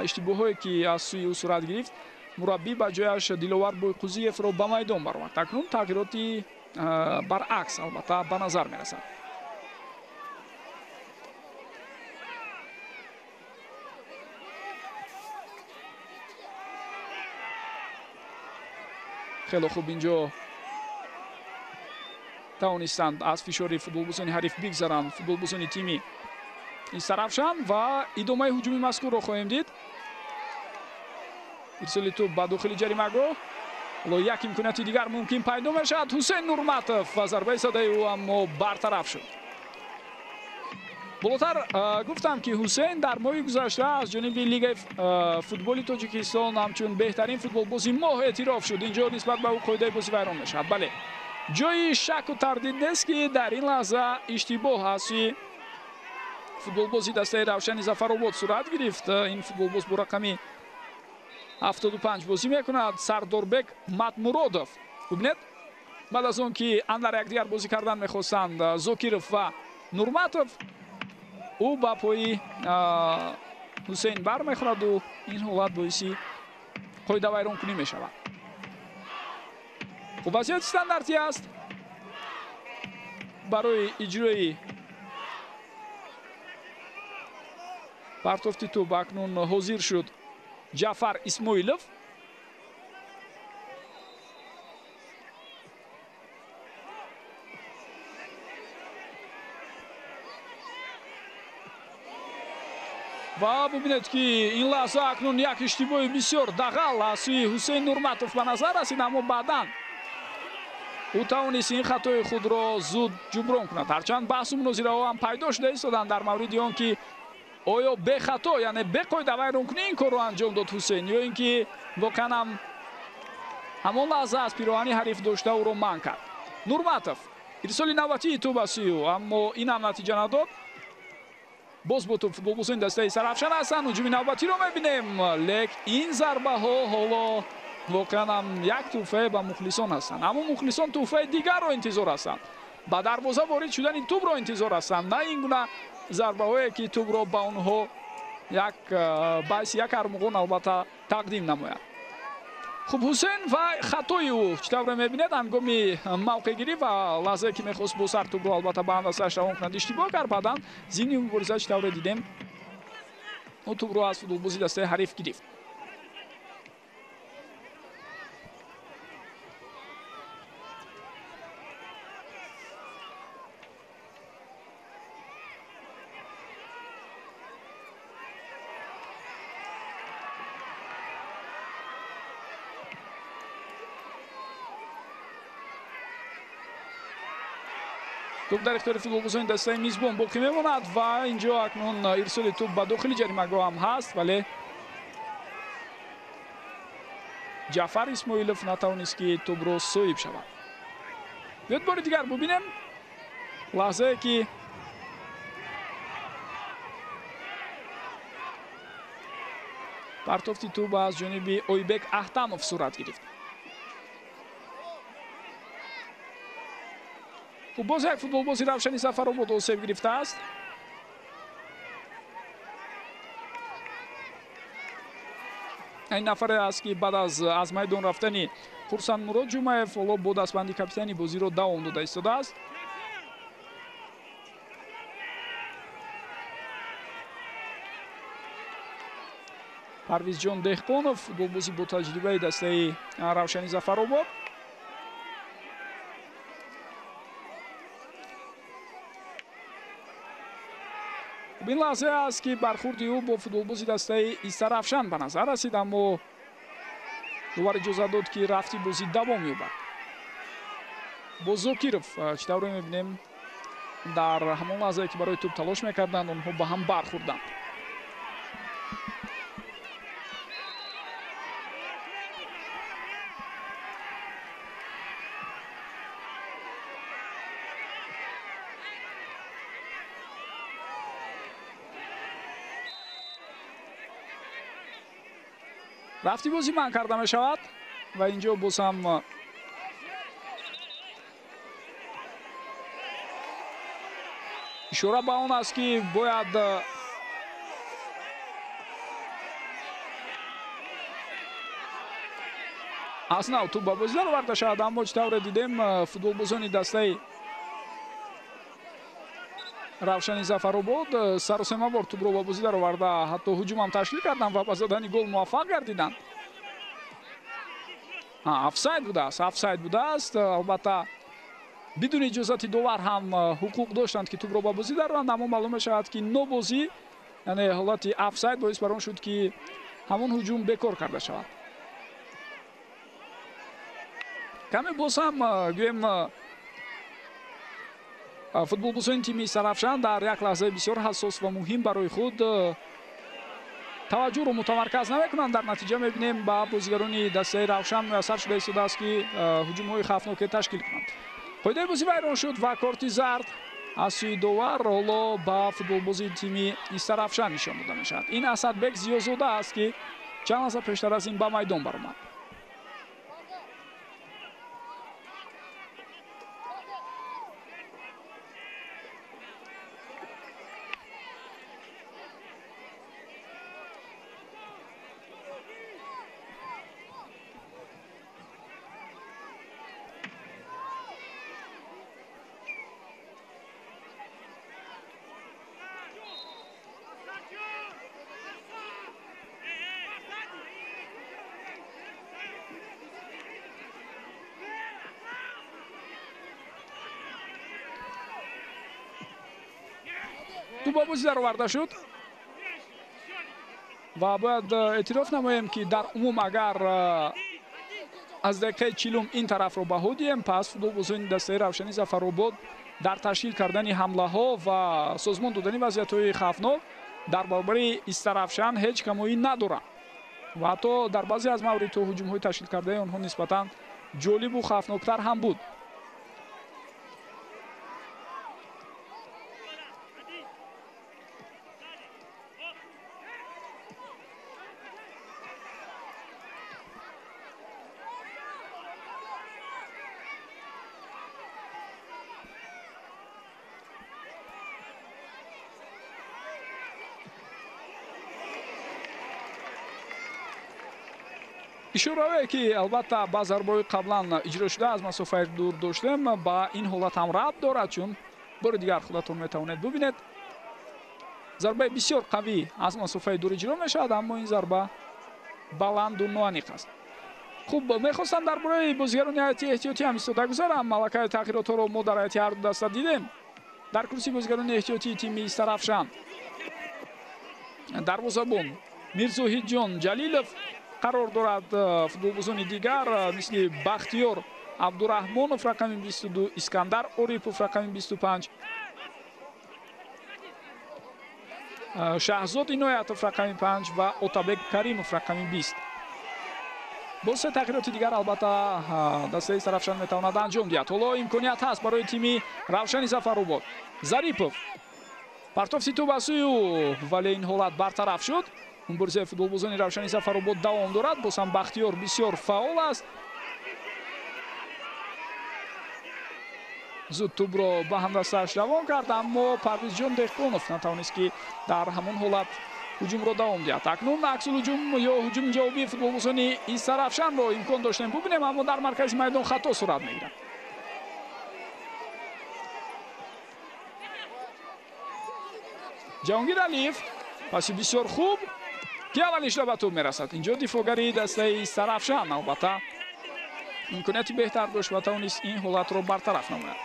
иштибоҳое, ки аз сӯи ӯ сурат гирифт, мураббӣ ба ҷояш Диловар Бойқузиевро ба майдон баровард. Акнун тағйироти баръакс албатта ба назар мерасад. Хеле хуб инҷо тавонистанд аз фишори футболбозони ҳариф бигзаранд футболбозони тими Истаравшан ва идомаи ҳуҷуми мазкурро хоҳем дид. Ирсоли тӯб ба дохили ҷаримагоҳ. Ҳоло як имконияти дигар мумкин пайдо мешавад. Ҳусейн Нурматов ва зарбаи садаи ӯ аммо бартараф шуд. Болотар гуфтам, ки Ҳусейн дар моҳи гузашта аз ҷониби Лигаи футболи Тоҷикистон ҳамчун беҳтарин футболбози моҳ эътироф шуд. Инҷо нисбат ба ӯ қоидаи бозӣ вайрон мешавад. Бале, ҷои шаку тардид нест, ки дар ин лаҳза иштибоҳ аз сӯи футболбози дастаи Равшани Зафаробод сурат гирифт. Ин футболбоз бо рақами 75 бозӣ мекунад, Сардорбек Матмуродов. Бубинед, баъд аз он ки андар якдигар бозӣ кардан мехостанд Зокиров ва Нурматов, ӯ ба пои Ҳусейн бармехӯраду ин ҳолат боиси қоидавайронкунӣ мешавад. Хуб, вазъияти стандартӣ аст барои иҷрои партофти тӯб. Акнун ҳозир шуд Ҷафар Исмоилов. Ва бубинед, ки ин лаҳза акнун як иштибоҳи бисёр дағал аз сӯи Ҳусейн Нурматов ба назар расид, аммо баъдан ӯ тавонист ин хатои худро зуд ҷуброн кунад. Ҳарчанд баҳсу мунозираҳо ҳам пайдо шуда истоданд дар мавриди он, ки оё бехато, яъне беқоидавайронкунӣ ин корро анҷом дод Ҳусейн, ё ин ки воқеан ҳам ҳамон лаҳза аз пироҳани ҳариф дошта ӯро манъ кард. Нурматов, ирсоли навбатии тӯб аз сӯи ӯ, аммо ин ҳам натиҷа надод. Боз бо тӯб футболбозони дастаи Истаравшан ҳастанд. Ҳуҷуми навбатиро мебинем, лек ин зарбаҳо ҳоло воқеан ҳам як тӯҳфае ба мухлисон ҳастанд, аммо мухлисон тӯҳфаи дигарро интизор ҳастанд, ба дарвоза ворид шудани тӯбро интизор ҳастанд, на ин гуна зарбаҳое, ки тӯбро ба онҳо як баъси як армуғон албатта тақдим намояд. Хуб, Ҳусейн ва хатои ӯ чӣ тавре мебинед, ҳангоми мавқеъгирӣ ва лаҳзае ки мехост бо сар тӯбро албатта ба ҳамдастааш равон кунад, иштибоҳ кард. Баъдан зимни мубориза чӣ тавре дидем, ӯ тӯбро аз футболбози дастаи ҳариф гирифт. Тӯб дар ихтиёри футболбозони дастаи мизбон боқӣ мемонад ва инҷо акнун ирсоли тӯб ба дохили ҷаримагоҳ ҳам ҳаст, вале Ҷафар Исмоилов натавонист, ки тӯбро соҳиб шавад. Биёед бори дигар бубинем лаҳзае, ки Партофти тӯб аз ҷониби Ойбек Аҳтамов сурат гирифт. Хуб, боз як футболбози Равшани Зафаробод осеб гирифтааст. Ин нафаре аст, ки баъд аз майдон рафтани Хурсандмурод Ҷумаев ҳоло бо дастбанди капитани бозиро давом дода истодааст. Парвизҷон Деҳқонов, футболбози бо таҷрибаи дастаи Равшани Зафаробод. Ин лаҳзае аст, ки бархурди ӯ бо футболбози дастаи Истаравшан ба назар расид, аммо довар иҷозат дод, ки рафти бозӣ давом ёбад. Бо Зокиров чӣ тавре мебинем, дар ҳамон лаҳзае ки барои тӯб талош мекарданд, онҳо ба ҳам бархӯрданд. Рафти бозӣ манъ карда мешавад ва инҷо боз ҳам ишора ба он аст, ки бояд аз нав тӯб ба бозӣ дароварда шавад, аммо чӣ тавре дидем, футболбозони дастаи Равшани Зафаробод сарусемавор тӯбро ба бозӣ дароварда, ҳатто ҳуҷумам ташкил карданд ва ба задани гол муваффақ гардиданд. Офсайд будааст, офсайд будааст. Албатта, бидуни иҷозати довар ҳам ҳуқуқ доштанд, ки тӯбро ба бозӣ дароранд, аммо маълум мешавад, ки нобозӣ, яъне ҳолати офсайд боис бар он шуд, ки ҳамон ҳуҷум бекор карда шавад. Каме боз ҳам гӯем, футболбозони тими Истаравшан дар як лаҳзаи бисёр ҳассос ва муҳим барои худ таваҷҷӯҳро мутамарказ намекунанд. Дар натиҷа мебинем, ба бозигарони дастаи Равшан муяссар шуда истодааст, ки ҳуҷумҳои хавфноке ташкил кунанд. Қоидаи бозӣ вайрон шуд ва корти зард аз сӯи довар ҳоло ба футболбози тими Истаравшан нишон дода мешавад. Ин Асадбек Зиёзода аст, ки чанд лаҳза пештар аз ин ба майдон баромад. Тӯб ба бозӣ дароварда шуд ва бояд эътироф намоем, ки дар умум агар аз дақиқаи 40 ин тарафро баҳо диҳем, пас футболбозони дастаи Равшани Зафаробод дар ташкил кардани ҳамлаҳо ва созмон додани вазъиятҳои хавфнок дар баробари Истаравшан ҳеҷ камоӣ надоранд ва ҳатто дар баъзе аз мавридҳо ҳуҷумҳои ташкил кардаи онҳо нисбатан ҷолибу хавфноктар ҳам буд. Ишораое ки албатта ба зарбаҳои қаблан иҷро шуда аз масофаи дур доштем, ба ин ҳолат ҳам рабт дорад, чун бори дигар худатон метавонед бубинед, зарбаи бисёр қавӣ аз масофаи дур иҷро мешавад, аммо ин зарба баланду ноаниқ аст. Хуб, мехостам дар бораи бозигарони ҳайати эҳтиётӣ ҳам истода гузарам. Малакаи тағйиротҳоро мо дар ҳайати ҳарду даста дидем. Дар курсии бозигарони эҳтиётии тими Истаравшан дарвозабон Мирзоҳидҷон Ҷалилов қарор дорад. Футболбозони дигар мисли Бахтиёр Абдураҳмонов рақами 22, Искандар Орипов рақами 25, Шаҳзод Иноятов рақами 5 ва Отабек Каримов рақами 20. Боз се тағйироти дигар албатта дастаи Истаравшан метавонад анҷом диҳад. Ҳоло имконият ҳаст барои тими Равшани Зафаробод. Зарипов партофти тӯб ба сӯи ӯ, вале ин ҳолат бартараф шуд. Муборизаи футболбозони Равшани Зафаробод давом дорад. Боз ҳам Бахтиёр бисёр фаъол аст. Зуд тӯбро ба ҳамдастааш равон кард, аммо Парвизҷон Деҳқонов натавонист, ки дар ҳамон ҳолат ҳуҷумро давом диҳад. Акнун аксул ҳуҷум ё ҳуҷуми ҷавобии футболбозони Истаравшанро имкон доштем бубинем, аммо дар маркази майдон хато сурат мегирад. Ҷаҳонгир Алиев паси бисёр хуб, ки аввалишда ба тӯб мерасад. Инҷо дифоъгари дастаи Истаравшан албатта имконияти беҳтар дошт ва тавонист ин ҳолатро бартараф намояд.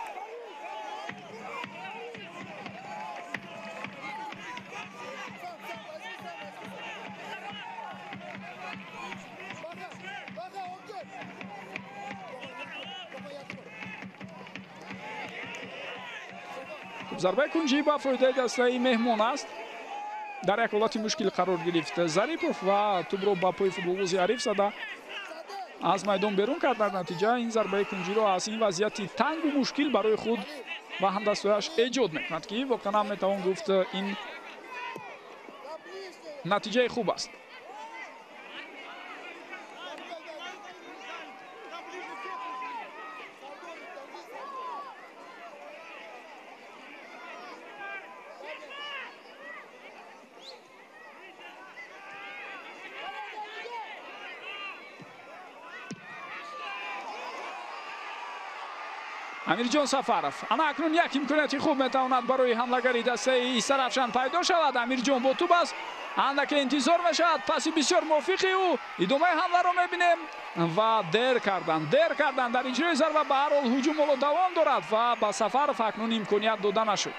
Зарбаи кунҷӣ ба фоидаи дастаи меҳмон аст. Дар як ҳолати мушкил қарор гирифт Зарипов ва тӯбро ба пои футболбози ҳариф зада аз майдон берун кард. Дар натиҷа ин зарбаи кунҷиро аз ин вазъияти тангу мушкил барои худ ва ҳамдастояш эҷод мекунад, ки воқеан ҳам метавон гуфт ин натиҷаи хуб аст. Амирҷон Сафаров. Ана акнун як имконияти хуб метавонад барои ҳамлагари дастаи Истаравшан пайдо шавад. Амирҷон бо тӯб аст, андаке интизор мешавад. Паси бисёр мувофиқи ӯ. Идомаи ҳамларо мебинем ва дер кардан дар иҷрои зарба. Ба ҳар ҳол ҳуҷум ҳоло давом дорад ва ба Сафаров акнун имконият дода нашуд.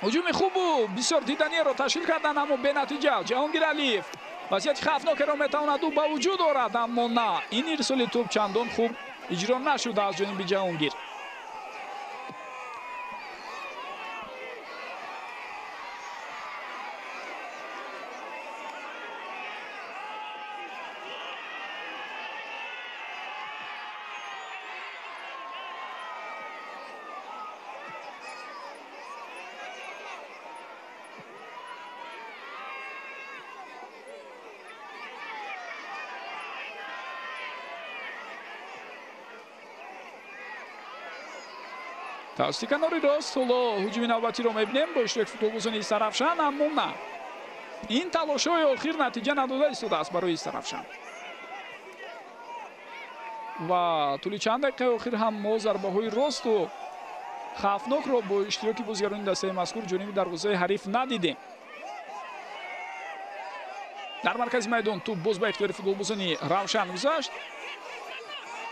Ҳуҷуми хубу бисёр диданиеро ташкил кардан, аммо бенатиҷа. Ҷаҳонгир Алиев вазъияти хавфнокеро метавонад ӯ ба вуҷуд орад, аммо на, ин ирсоли тӯб чандон хуб иҷро нашуда аз ҷониби Ҷаҳонгир. Тавассути канори рост ҳоло ҳуҷуми навбатиро мебинем бо иштироки футболбозони Истаравшан, аммо на, ин талошҳои охир натиҷа надода истодааст барои Истаравшан. Ва тӯли чанд дақиқаи охир ҳам мо зарбаҳои росту хавфнокро бо иштироки бозигарони дастаи мазкур ҷониби дарвозаи ҳариф надидем. Дар маркази майдон тӯб боз ба ихтиёри футболбозони Равшан гузашт.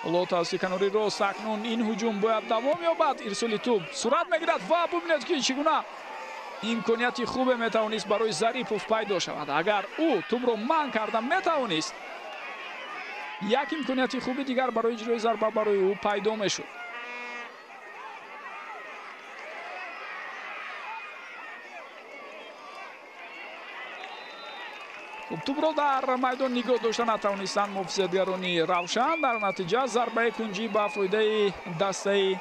Ҳоло тавассути канори рост акнун ин ҳуҷум бояд давом ёбад. Ирсоли тӯб сурат мегирад ва бубинед, ки чӣ гуна имконияти хубе метавонист барои Зарипов пайдо шавад. Агар ӯ тӯбро манъ карда метавонист, як имконияти хуби дигар барои иҷрои зарба барои ӯ пайдо мешуд. Тӯбро дар майдон нигоҳ дошта натавонистанд муҳофизатгарони Равшан. Дар натиҷа зарбаи кунҷӣ ба фоидаи дастаи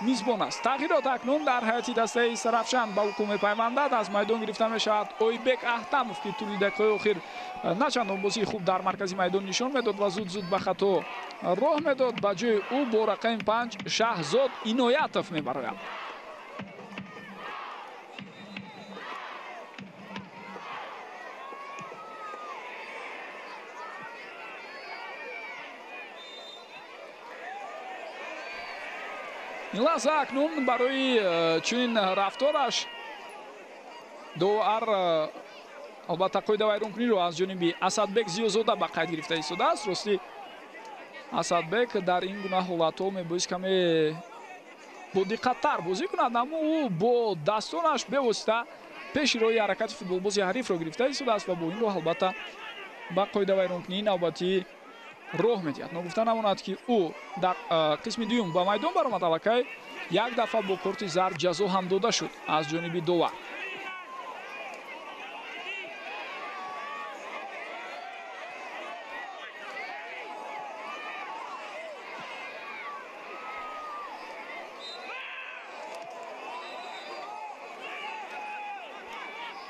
мизбон аст. Тағйирот акнун дар ҳайати дастаи Истаравшан ба вуқӯъ мепайвандад. Аз майдон гирифта мешавад Ойбек Аҳтамов, ки тӯли дақиқаҳои охир начандон бозии хуб дар маркази майдон нишон медод ва зуд-зуд ба хато роҳ медод. Ба ҷои ӯ бо рақами 5 Шаҳзод Иноятов мебарояд. Ин лаҳза акнун барои чунин рафтораш довар албатта қоидавайронкуниро аз ҷониби Асадбек Зиёзода ба қайд гирифта истодааст. Ростӣ Асадбек дар ин гуна ҳолатҳо мебоист каме бодиққаттар бозӣ кунад, аммо ӯ бо дастонаш бевосита пеши роҳи ҳаракати футболбози ҳарифро гирифта истодааст ва бо ин роҳ албатта ба қоидавайронкунии навбатӣ роҳ медиҳад. Ногуфта намонад, ки ӯ дар қисми дуюм ба майдон баромад, аллакай як дафъа бо корти зард ҷазо ҳам дода шуд аз ҷониби довар.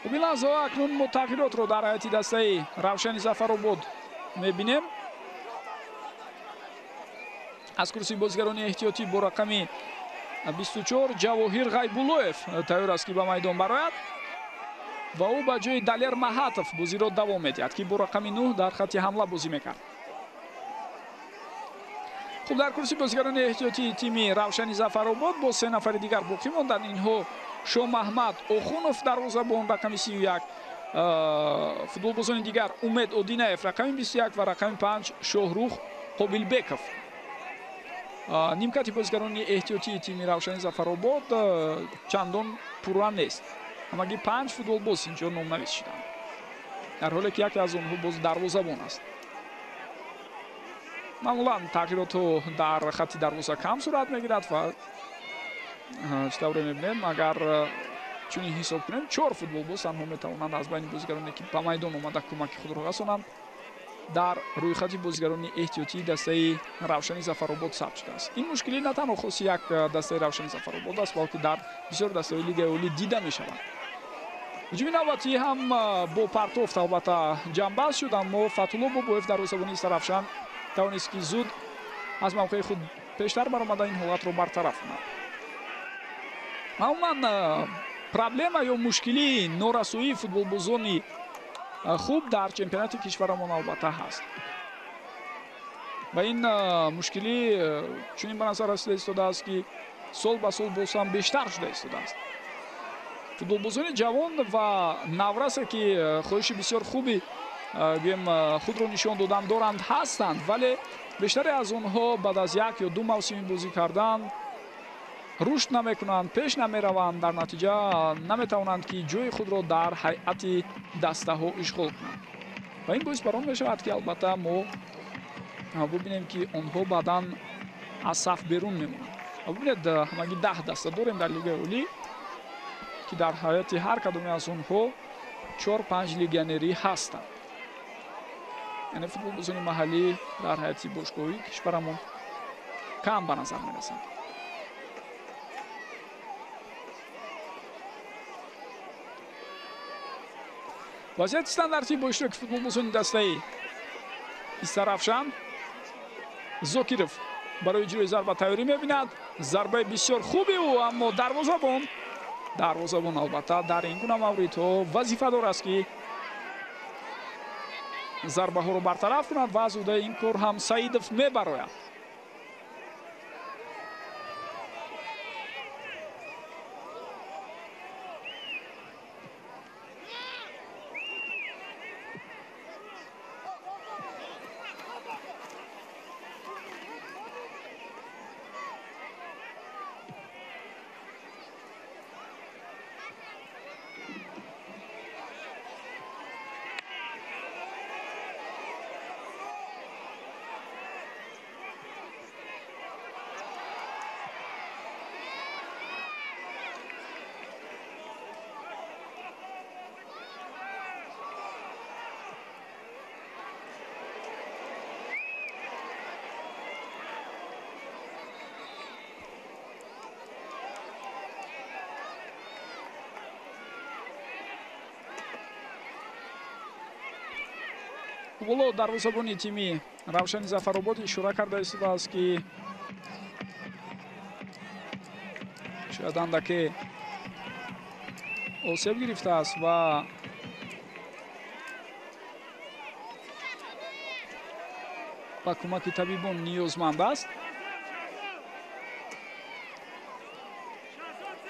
Хуб, ин лаҳзаҳо акнун мо тағйиротро дар ҳайати дастаи Равшани Зафаробод мебинем. Аз курсии бозигарони эҳтиётӣ бо рақами 24 Ҷавоҳир Ғайбуллоев тайёр аст, ки ба майдон барояд ва ӯ ба ҷои Далер Маҳатов бозиро давом медиҳад, ки бо рақами 9 дар хатти ҳамла бозӣ мекард. Хуб, дар курсии бозигарони эҳтиётии тими Равшани Зафаробод бо се нафари дигар боқӣ монданд. Инҳо Шомаҳмад Охунов, дарвозабон, рақами 31, футболбозони дигар Умед Одинаев, рақами 21 ва рақами 5 Шоҳрух Қобилбеков. Нимкати бозигарони эҳтиётии тими Равшани Зафаробод чандон пурра нест. Ҳамагӣ 5 футболбоз инҷо номнавис шуданд, дар ҳоле ки яке аз онҳо боз дарвозабон аст. Маъмулан тағйиротҳо дар хатти дарвоза кам сурат мегирад ва чӣ тавре мебинем, агар чунин ҳисоб кунем, 4 футболбоз танҳо метавонанд аз байни бозигароне, ки ба майдон омада кӯмаки худро расонанд, дар рӯйхати бозигарони эҳтиётии дастаи Равшани Зафаробод сабт шудааст. Ин мушкилӣ на танҳо хоси як дастаи Равшани Зафаробод аст, балки дар бисёр дастаҳои Лигаи Олӣ дида мешавад. Ҳуҷуми навбатӣ ҳам бо партофт албатта ҷамъбаст шуд, аммо Фатулло Бобоев, дарвозабони Истаравшан, тавонист, ки зуд аз мавқеи худ пештар баромада ин ҳолатро бартараф кунад. Умуман проблема ё мушкилии норасоии футболбозони хуб дар чемпионати кишварамон албатта ҳаст ва ин мушкилӣ чунин ба назар расида истодааст, ки сол ба сол боз ҳам бештар шуда истодааст. Футболбозони ҷавон ва наврасе, ки хоҳиши бисёр хуби гӯем худро нишон додан доранд, ҳастанд, вале бештаре аз онҳо баъд аз як ё ду мавсими бозӣ кардан рушд намекунанд, пеш намераванд, дар натиҷа наметавонанд, ки ҷои худро дар ҳайати дастаҳо ишғол кунанд. Ва ин боис бар он мешавад, ки албатта мо бубинем, ки онҳо баъдан аз саф берун мемонанд. Бубинед, ҳамагӣ 10 даста дорем дар Лигаи Олӣ, ки дар ҳайати ҳар кадоме аз онҳо 4-5 легионерӣ ҳастанд. Яъне футболбозони маҳаллӣ дар ҳайати бошгоҳии кишварамон кам ба назар мерасанд. Вазъияти стандартӣ бо иштироки футболбозони дастаи Истаравшан. Зокиров барои иҷрои зарба тайёрӣ мебинад. Зарбаи бисёр хуби ӯ, аммо дарвозабон албатта дар ин гуна мавридҳо вазифадор аст, ки зарбаҳоро бартараф кунад ва аз ӯҳдаи ин кор ҳам Саидов мебарояд. Ҳоло дарвозабони тими Равшани Зафаробод ишора карда истодааст, ки шояд андаке осеб гирифтааст ва ба кӯмаки табибон ниёзманд аст.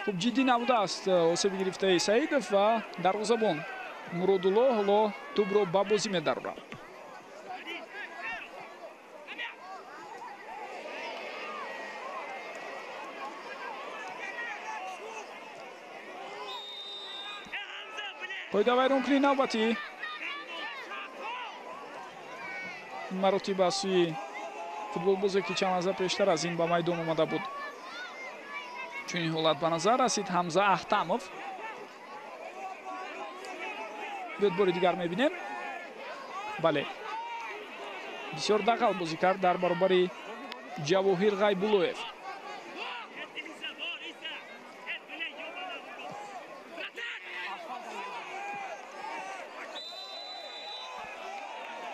Хуб, ҷиддӣ набудааст осеби гирифтаи Саидов ва дарвозабон Муродулло ҳоло тӯбро ба бозӣ медарорад. Қоидавайронкунии навбатӣ ин маротиба аз сӯи футболбозе, ки чанд лаҳза пештар аз ин ба майдон омада буд. Чунин ҳолат ба назар расид. Ҳамза Аҳтамов. Биёд бори дигар мебинем. Бале, бисёр дағал бозӣ кард дар баробари Ҷавоҳир Ғайбуллоев.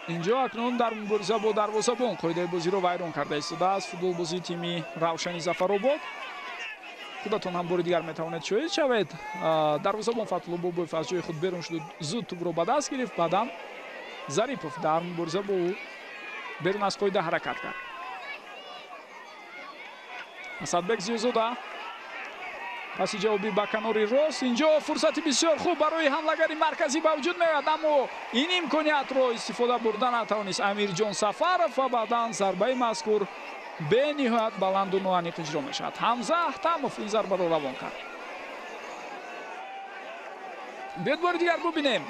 Инҷо акнун дар мубориза бо дарвозабон қоидаи бозиро вайрон карда истодааст футболбози тими Равшани Зафаробод. Худатон ҳам бори дигар метавонед шоҳид шавед. Дарвозабон Фатҳулло Бобоев аз ҷои худ берун шуд, зуд тӯбро ба даст гирифт, баъдан Зарипов дар мубориза бо ӯ берун аз қоида ҳаракат кард. Асадбек Зиёзода паси ҷавобӣ ба канори рост. Инҷо фурсати бисёр хуб барои ҳамлагари марказӣ ба вуҷуд меояд, аммо ин имкониятро истифода бурда натавонист Амирҷон Сафаров ва баъдан зарбаи мазкур бениҳоят баланду ноаниқ иҷро мешавад. Ҳамза Аҳтамов ин зарбаро равон кард. Биёд бори дигар бубинем.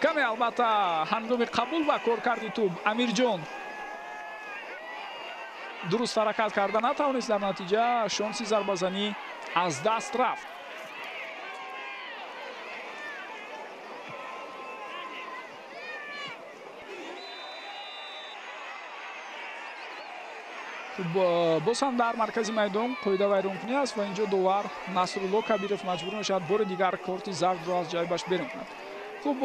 Каме албатта ҳангоми қабул ва коркарди тӯб Амирҷон дуруст ҳаракат карда натавонист, дар натиҷа шонси зарбазанӣ аз даст рафт. Хуб, боз ҳам дар маркази майдон қоида вайронкунӣ аст ва инҷо довар Насрулло Кабиров маҷбур мешавад бори дигар корти зардро аз ҷайбаш берун кунад. Хуб,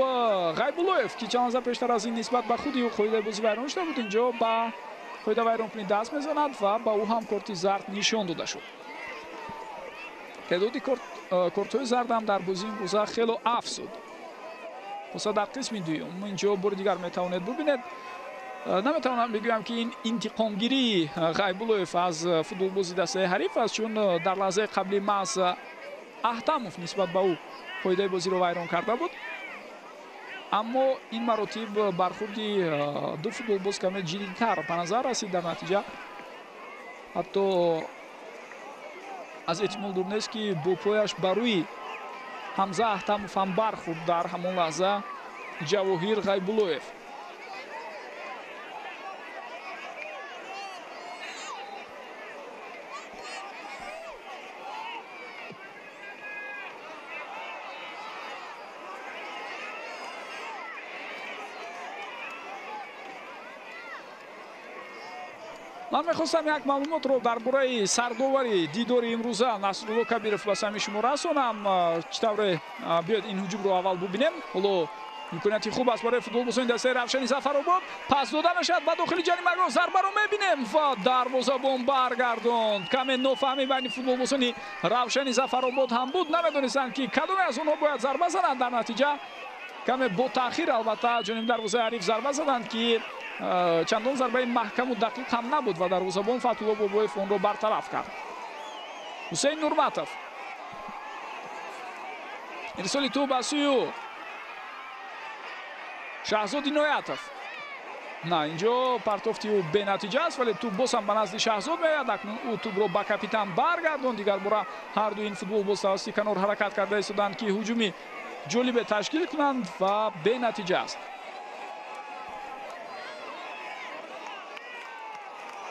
Ғайбуллоев, ки чанд лаҳза пештар аз ин нисбат ба худи ӯ қоидаи бозӣ вайрон шуда буд, инҷо ба қоида вайронкунӣ даст мезанад ва ба ӯ ҳам корти зард нишон дода шуд. Теъдоди кортҳои зард ҳам дар бозии имрӯза хело афзуд. Хоса дар қисми дуюм инҷо бори дигар метавонед бубинед. Наметавонам бигӯям, ки ин интиқомгирии Ғайбуллоев аз футболбози дастаи ҳариф аст, чун дар лаҳзаи қабли маҳз Аҳтамов нисбат ба ӯ қоидаи бозиро вайрон карда буд. Аммо ин маротиб бархурди ду футболбоз каме ҷиддитар ба назар расид. Дар натиҷа ҳатто аз эҳтимол дур нест, ки бо пояш ба рӯи Ҳамза Аҳтамов ҳам бархурд дар ҳамон лаҳза Ҷавоҳир Ғайбуллоев. Ман мехостам як маълумотро дар бораи сардовари дидори имрӯза Насрулло Кабиров ба самъи шумо расонам. Чӣ тавре биёед ин ҳуҷумро аввал бубинем. Ҳоло имконияти хуб аст барои футболбозони дастаи Равшани Зафаробод. Пас дода мешавад ба дохили ҷаримагоҳ, зарбаро мебинем ва дарвозабон баргардонд. Каме нофаҳмӣ байни футболбозони Равшани Зафаробод ҳам буд, намедонистанд, ки кадоме аз онҳо бояд зарба зананд. Дар натиҷа каме бо таъхир албатта ҷониби дарвозаи ҳариф зарба заданд, ки чандон зарбаи маҳкаму дақиқ ҳам набуд ва дарвозабон Фатҳулло Бобоев онро бартараф кард. Ҳусейн Нурматов ирсоли тӯб ба сӯи Шаҳзод Иноятов. На, инҷо партофти ӯ бенатиҷа аст, вале тӯб боз ҳам ба назди Шаҳзод меояд. Акнун ӯ тӯбро ба капитан баргардонд. Дигар бора ҳарду ин футболбоз тавассути канор ҳаракат карда истоданд, ки ҳуҷуми ҷолибе ташкил кунанд ва бенатиҷа аст.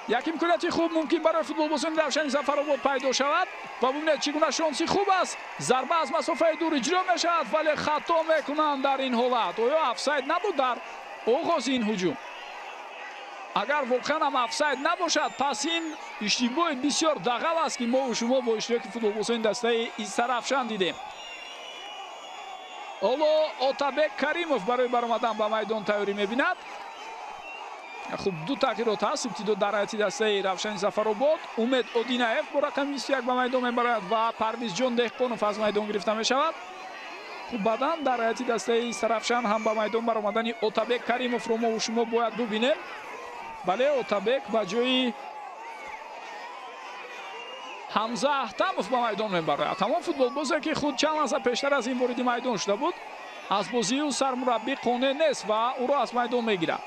Як имконияти хуб мумкин барои футболбозони Равшани Зафаробод пайдо шавад ва бубинед чӣ гуна шонси хуб аст. Зарба аз масофаи дур иҷро мешавад, вале хато мекунанд дар ин ҳолат. Оё офсайд набуд дар оғози ин ҳуҷум? Агар воқеан ҳам офсайд набошад, пас ин иштибоҳи бисёр дағал аст, ки мову шумо бо иштироки футболбозони дастаи Истарафшан дидем. Ҳоло Отабек Каримов барои баромадан ба майдон тайёрӣ мебинад. Хуб, ду тағйирот ҳаст. Ибтидо дар ҳайати дастаи Равшани Зафаробод Умед Одинаев бо рақами 21 ба майдон мебарояд ва Парвизҷон Деҳқонов аз майдон гирифта мешавад. Хуб, баъдан дар ҳайати дастаи Истарафшан ҳам ба майдон баромадани Отабек Каримовро мову шумо бояд бубинем. Бале, Отабек ба ҷои Ҳамза Аҳтамов ба майдон мебарояд. Ҳамон футболбозе, ки худ чанд лаҳза пештар аз ин вориди майдон шуда буд, аз бозии ӯ сармураббӣ қонеъ нест ва ӯро аз майдон мегирад.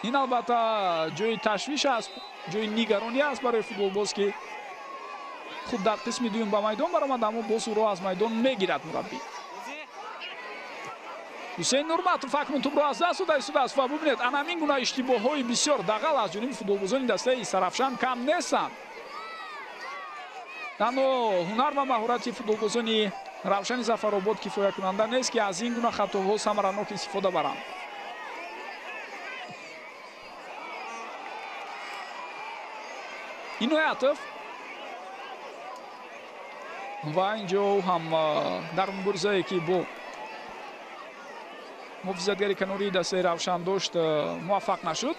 Ин албатта ҷои ташвиш аст, ҷои нигаронӣ аст барои футболбоз, ки худ дар қисми дуюм ба майдон баромад, аммо боз ӯро аз майдон мегирад мураббӣ. Ҳусейн Нурматов акнун тӯбро аз даст дода истодааст ва бубинед, ана ҳамин гуна иштибоҳҳои бисёр дағал аз ҷониби футболбозони дастаи Истарафшан кам нестанд. Танҳо ҳунар ва маҳорати футболбозони Равшани Зафаробод кифоякунанда нест, ки аз ин гуна хатоҳо самаранок истифода баранд. Иноятов ва инҷо ҳам дар муборизае, ки бо муҳофизатгари канории дастаи Равшан дошт, муваффақ нашуд.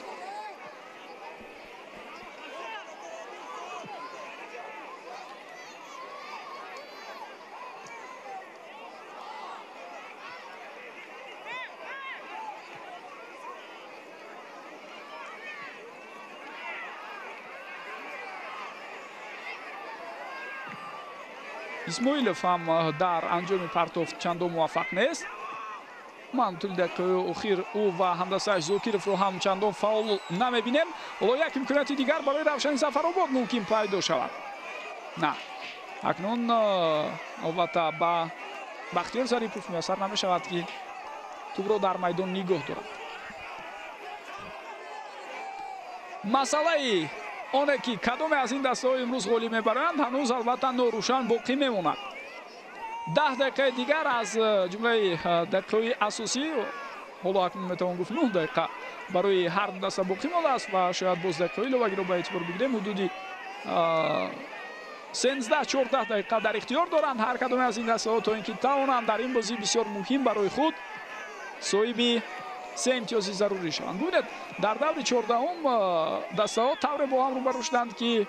Исмоилов ҳам дар анҷоми партофт чандон муваффақ нест. Ман тӯли дақиқаҳои охир ӯ ва ҳамдастааш Зокировро ҳам чандон фаъол намебинем. Ҳоло як имконияти дигар барои Равшани Зафаробод мумкин пайдо шавад. На, акнун албатта ба Бахтиёр Зарипов муяссар намешавад, ки тӯбро дар майдон нигоҳ дорад. Масъалаи оне ки кадоме аз ин дастаҳо имрӯз ғолиб мебаранд, ҳанӯз албатта норӯшан боқӣ мемонад. 10 дақиқаи дигар аз ҷумлаи дақиқаҳои асосӣ, ҳоло акнун метавон гуфт 9 дақиқа барои ҳар ду даста боқӣ мондааст ва шояд боз дақиқаҳои иловагиро ба эътибор бигирем, ҳудуди 13-14 дақиқа дар ихтиёр доранд ҳар кадоме аз ин дастаҳо, то ин ки тавонанд дар ин бозӣ бисёр муҳим барои худ соҳиби 3 имтиёзи зарурӣ шаванд. Бубинед, дар даври 14-ум дастаҳо тавре бо ҳам рӯбарӯ шуданд, ки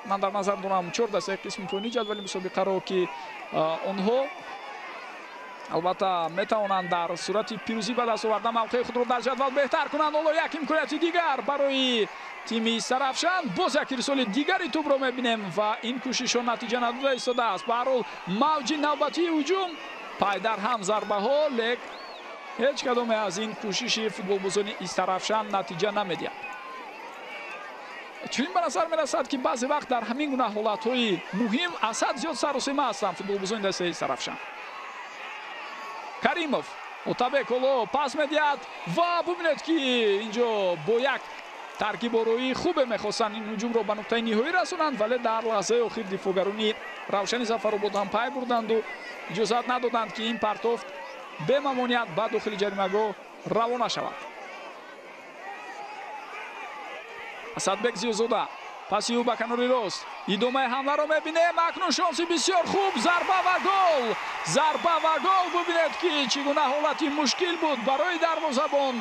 ман дар назар дорам 4 дастаи қисми поёнии ҷадвали мусобиқаро, ки онҳо албатта метавонанд дар сурати пирӯзӣ ба даст овардан мавқеи худро дар ҷадвал беҳтар кунанд. Ҳоло як имконияти дигар барои тими Сарафшан. Боз як ирсоли дигари тӯбро мебинем ва ин кӯшишҳо натиҷа надода истодааст. Ба ҳар ҳол мавҷи навбатии ҳуҷум, пай дар ҳам зарбаҳо, лек ҳеҷ кадоме аз ин кӯшиши футболбозони Истарафшан натиҷа намедиҳад. Чунин ба назар мерасад, ки баъзе вақт дар ҳамин гуна ҳолатҳои муҳим аз ҳад зиёд сарусема ҳастанд футболбозони дастаи Истарафшан. Каримов, Отабек ҳоло пас медиҳад ва бубинед, ки инҷо бо як таркибороии хубе мехостанд ин ҳуҷумро ба нуқтаи ниҳоӣ расонанд, вале дар лаҳзаи охир дифоъгарони Равшани Зафаробод ҳам пай бурданду иҷозат надоданд, ки ин партофт бемамоният ба дохили ҷаримагоҳ равона шавад. Асадбек Зиёзода паси ӯ ба канори рост, идомаи ҳамларо мебинем. Акнун шонси бисёр хуб, зарба ва гол, зарба ва гол. Бубинед, ки чӣ гуна ҳолати мушкил буд барои дарвозабон,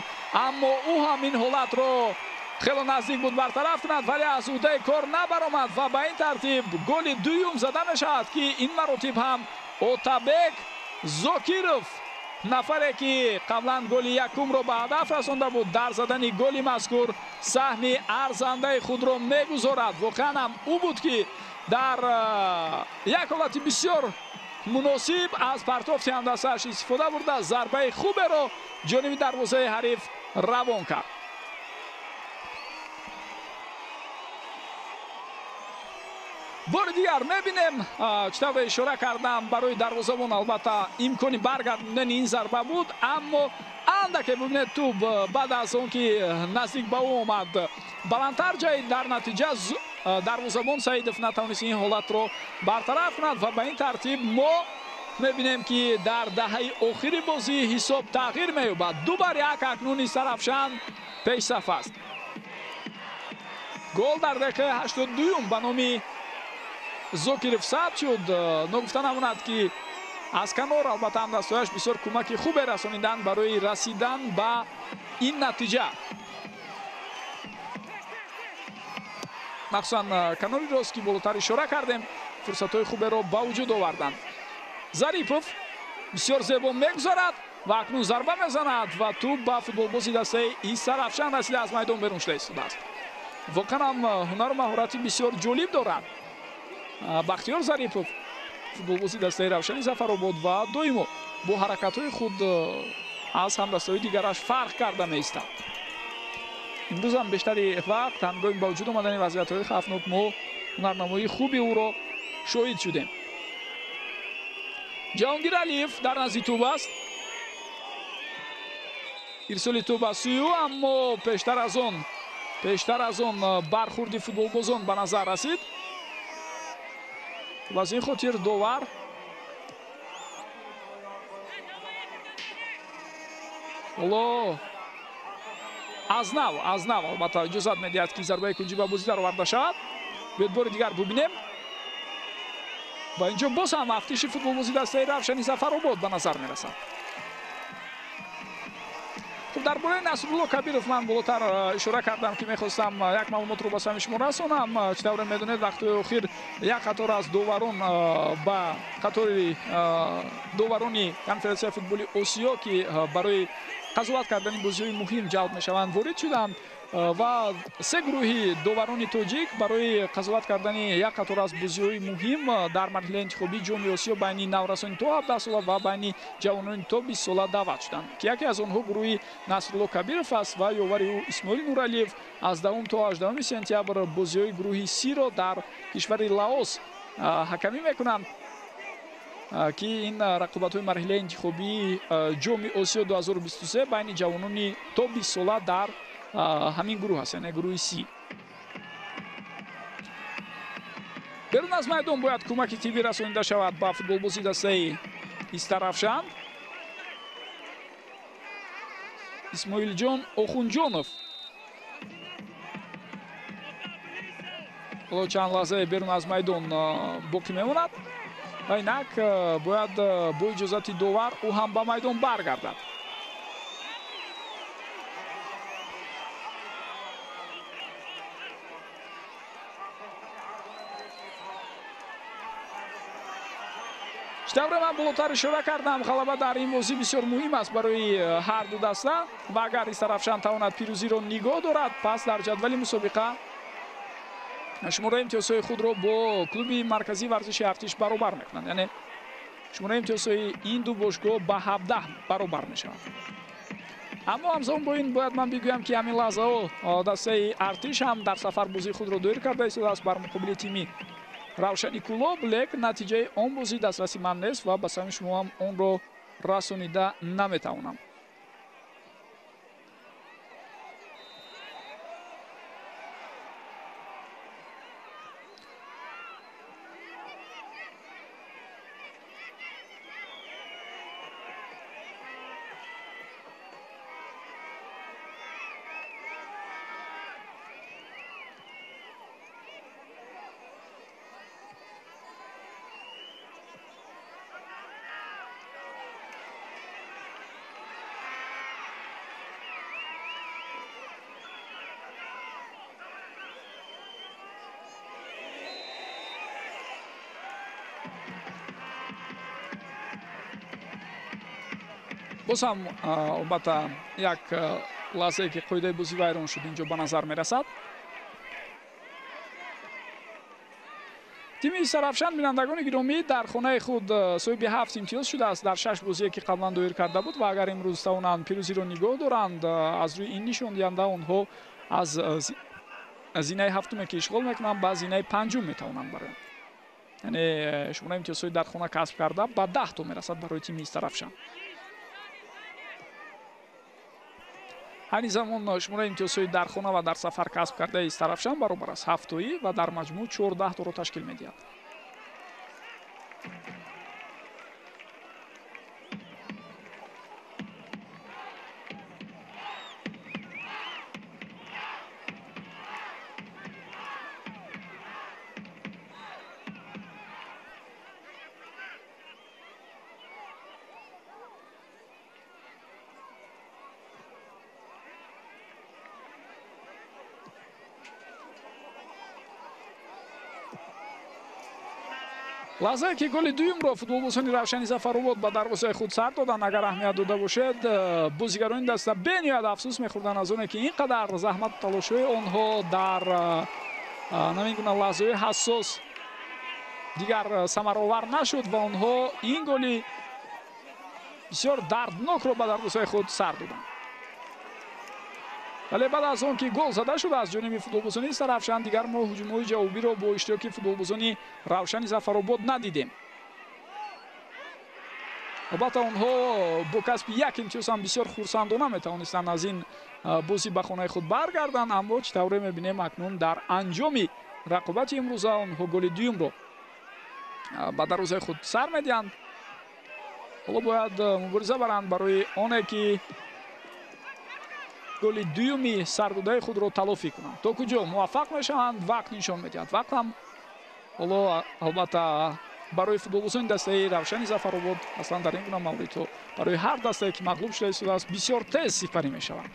аммо ӯ ҳам ин ҳолатро хело наздик буд бартараф кунад, вале аз ӯҳдаи кор набаромад ва ба ин тартиб голи дуюм зада мешавад, ки ин маротиб ҳам Отабек Зокиров, нафаре ки қаблан голи якумро ба ҳадаф расонда буд, дар задани голи мазкур саҳми арзандаи худро мегузорад. Воқеан ҳам ӯ буд, ки дар як ҳолати бисёр муносиб аз партофти ҳамдастааш истифода бурда, зарбаи хуберо ҷониби дарвозаи ҳариф равон кард. Бори дигар мебинем, чӣ тавре ишора кардам, барои дарвозабон албатта имкони баргардондани ин зарба буд, аммо андаке бубинед, тӯб баъд аз он ки наздик ба ӯ омад баландтар ҷаҳид, дар натиҷа дарвозабон Саидов натавонист ин ҳолатро бартараф кунад ва ба ин тартиб мо мебинем, ки дар даҳаи охири бозӣ ҳисоб тағйир меёбад. 2-1 акнун Истарафшан пешсаф аст. Гол дар дақиқаи 82 ба номи Зокиров сабт шуд. Ногуфта намонад, ки аз канор албатта ҳамдастояш бисёр кӯмаки хубе расониданд барои расидан ба ин натиҷа. Махсусан канори рост, ки болотар ишора кардем, фурсатҳои хуберо ба вуҷуд оварданд. Зарипов бисёр зебо мегузарад ва акнун зарба мезанад ва тӯб ба футболбози дастаи Истарафшан расида аз майдон берун шуда истодааст. Воқеан ҳам ҳунару маҳорати бисёр ҷолиб дорад Бахтиёр Зарипов, футболбози дастаи Равшани Зафаробод, ва доимо бо ҳаракатҳои худ аз ҳамдастаҳои дигараш фарқ карда меистад. Имрӯз ҳам бештари вақт ҳангоми ба вуҷуд омадани вазъиятҳои хавфнок мо ҳунарнамоии хуби ӯро шоҳид шудем. Ҷаҳонгир Алиев дар назди тӯб аст. Ирсоли тӯб аз сӯи ӯ, аммо пештар аз он бархурди футболбозон ба назар расид ва аз ин хотир довар ҳоло аз нав албатта иҷозат медиҳад, ки зарбаи кунҷӣ ба бозӣ дароварда шавад. Биёед бори дигар бубинем ва инҷо боз ҳам афтиши футболбози дастаи Равшани Зафаробод ба назар мерасад. Дар бораи Насрулло Кабиров ман болотар ишора кардам, ки мехостам як маълумотро ба самъи шумо расонам. Чӣ тавре медонед, вақтҳои охир як қатор аз доварон ба қатори доварони Конфедератсияи футболи Осиё, ки барои қазоват кардани бозиҳои муҳим ҷалб мешаванд, ворид шуданд ва се гурӯҳи доварони тоҷик барои қазоват кардани як қатор аз бозиҳои муҳим дар марҳилаи интихобии Ҷоми Осиё байни наврасони то 17 сола ва байни ҷавонони то 20 сола даъват шуданд, ки яке аз онҳо гурӯҳи Насрулло Кабиров аст ва ёвари ӯ Исмоил Нуралиев аз 10 то 18 сентябр бозиҳои гурӯҳи Сиро дар кишвари Лаос ҳакамӣ мекунанд, ки ин рақобатҳои марҳилаи интихобии Ҷоми Осиё 2023 байни ҷавонони то 20 сола дар ҳамин гурӯҳ аст, яъне гурӯҳи Си. Берун аз майдон бояд кӯмаки тиббӣ расонида шавад ба футболбози дастаи Истаравшан. Исмоилҷон Охунҷонов ҳоло чанд лаҳзае берун аз майдон боқӣ мемонад ва инак бояд бо иҷозати довар ӯ ҳам ба майдон баргардад. Чӣ тавре ман болотар ишора кардам, ғалаба дар ин бозӣ бисёр муҳим аст барои ҳар ду даста ва агар Истаравшан тавонад пирӯзиро нигоҳ дорад, пас дар ҷадвали мусобиқа шумораи имтиёзҳои худро бо клуби марказии варзиши Артиш баробар мекунанд. Яъне шумораи имтиёзҳои ин ду бошгоҳ ба 17 баробар мешаванд. Аммо ҳамзамон бо ин бояд ман бигӯям, ки ҳамин лаҳзаҳо дастаи Артиш ҳам дар сафар бозии худро доир карда истодааст бар муқобили тими Равшани Кӯлоб, лекин натиҷаи он бозӣ дастраси ман нест ва ба самъи шумо ҳам онро расонида наметавонам. Боз ҳам албатта як лаҳзае ки қоидаи бозӣ вайрон шуд инҷо ба назар мерасад. Тими Истаравшан, бинандагони гиромӣ, дар хонаи худ соҳиби 7 имтиёз шудааст дар 6 бозие ки қаблан доир карда буд ва агар имрӯз тавонанд пирӯзиро нигоҳ доранд, аз рӯи ин нишондиҳанда онҳо аз зинаи ҳафтуме ки ишғол мекунанд ба зинаи панҷум метавонанд бароянд. Яъне шумораи имтиёзҳои дар хона касб карда ба 10 то мерасад барои тими Истаравшан. Ҳайни замон шумораи имтиёзҳои дар хона ва дар сафар касб кардаи Истаравшан баробар аст 7 тоӣ ва дар маҷмӯъ 14 торо ташкил медиҳад. Лаҳзае ки голи дуюмро футболбозони Равшани Зафаробод ба дарвозаи худ сар доданд, агар аҳамият дода бошед, бозигарони даста бениҳоят афсӯс мехӯрданд аз оне ки ин қадар заҳмату талошҳои онҳо дар ҳамин гуна лаҳзаҳои ҳассос дигар самаровар нашуд ва онҳо ин голи бисёр дарднокро ба дарвозаи худ сар доданд. Вале баъд аз он ки гол зада шуд аз ҷониби футболбозони Истаравшан, дигар мо ҳуҷумҳои ҷавобиро бо иштироки футболбозони Равшани Зафаробод надидем. Албатта онҳо бо касби як имтиёз ҳам бисёр хурсандона метавонистанд аз ин бозӣ ба хонаи худ баргарданд, аммо чӣ тавре мебинем акнун дар анҷоми рақобати имрӯза онҳо голи дуюмро ба дарвозаи худ сар медиҳанд. Ҳоло бояд мубориза баранд барои оне ки голи дуюми сардодаи худро талофӣ кунанд. То куҷо муваффақ мешаванд, вақт нишон медиҳад. Вақт ҳам ҳоло албатта Барои футболбозони дастаи Равшани Зафаробод аслан дар ин гуна мавридҳо барои ҳар дастае ки мағлуб шуда истодааст бисёр тез сипарӣ мешаванд.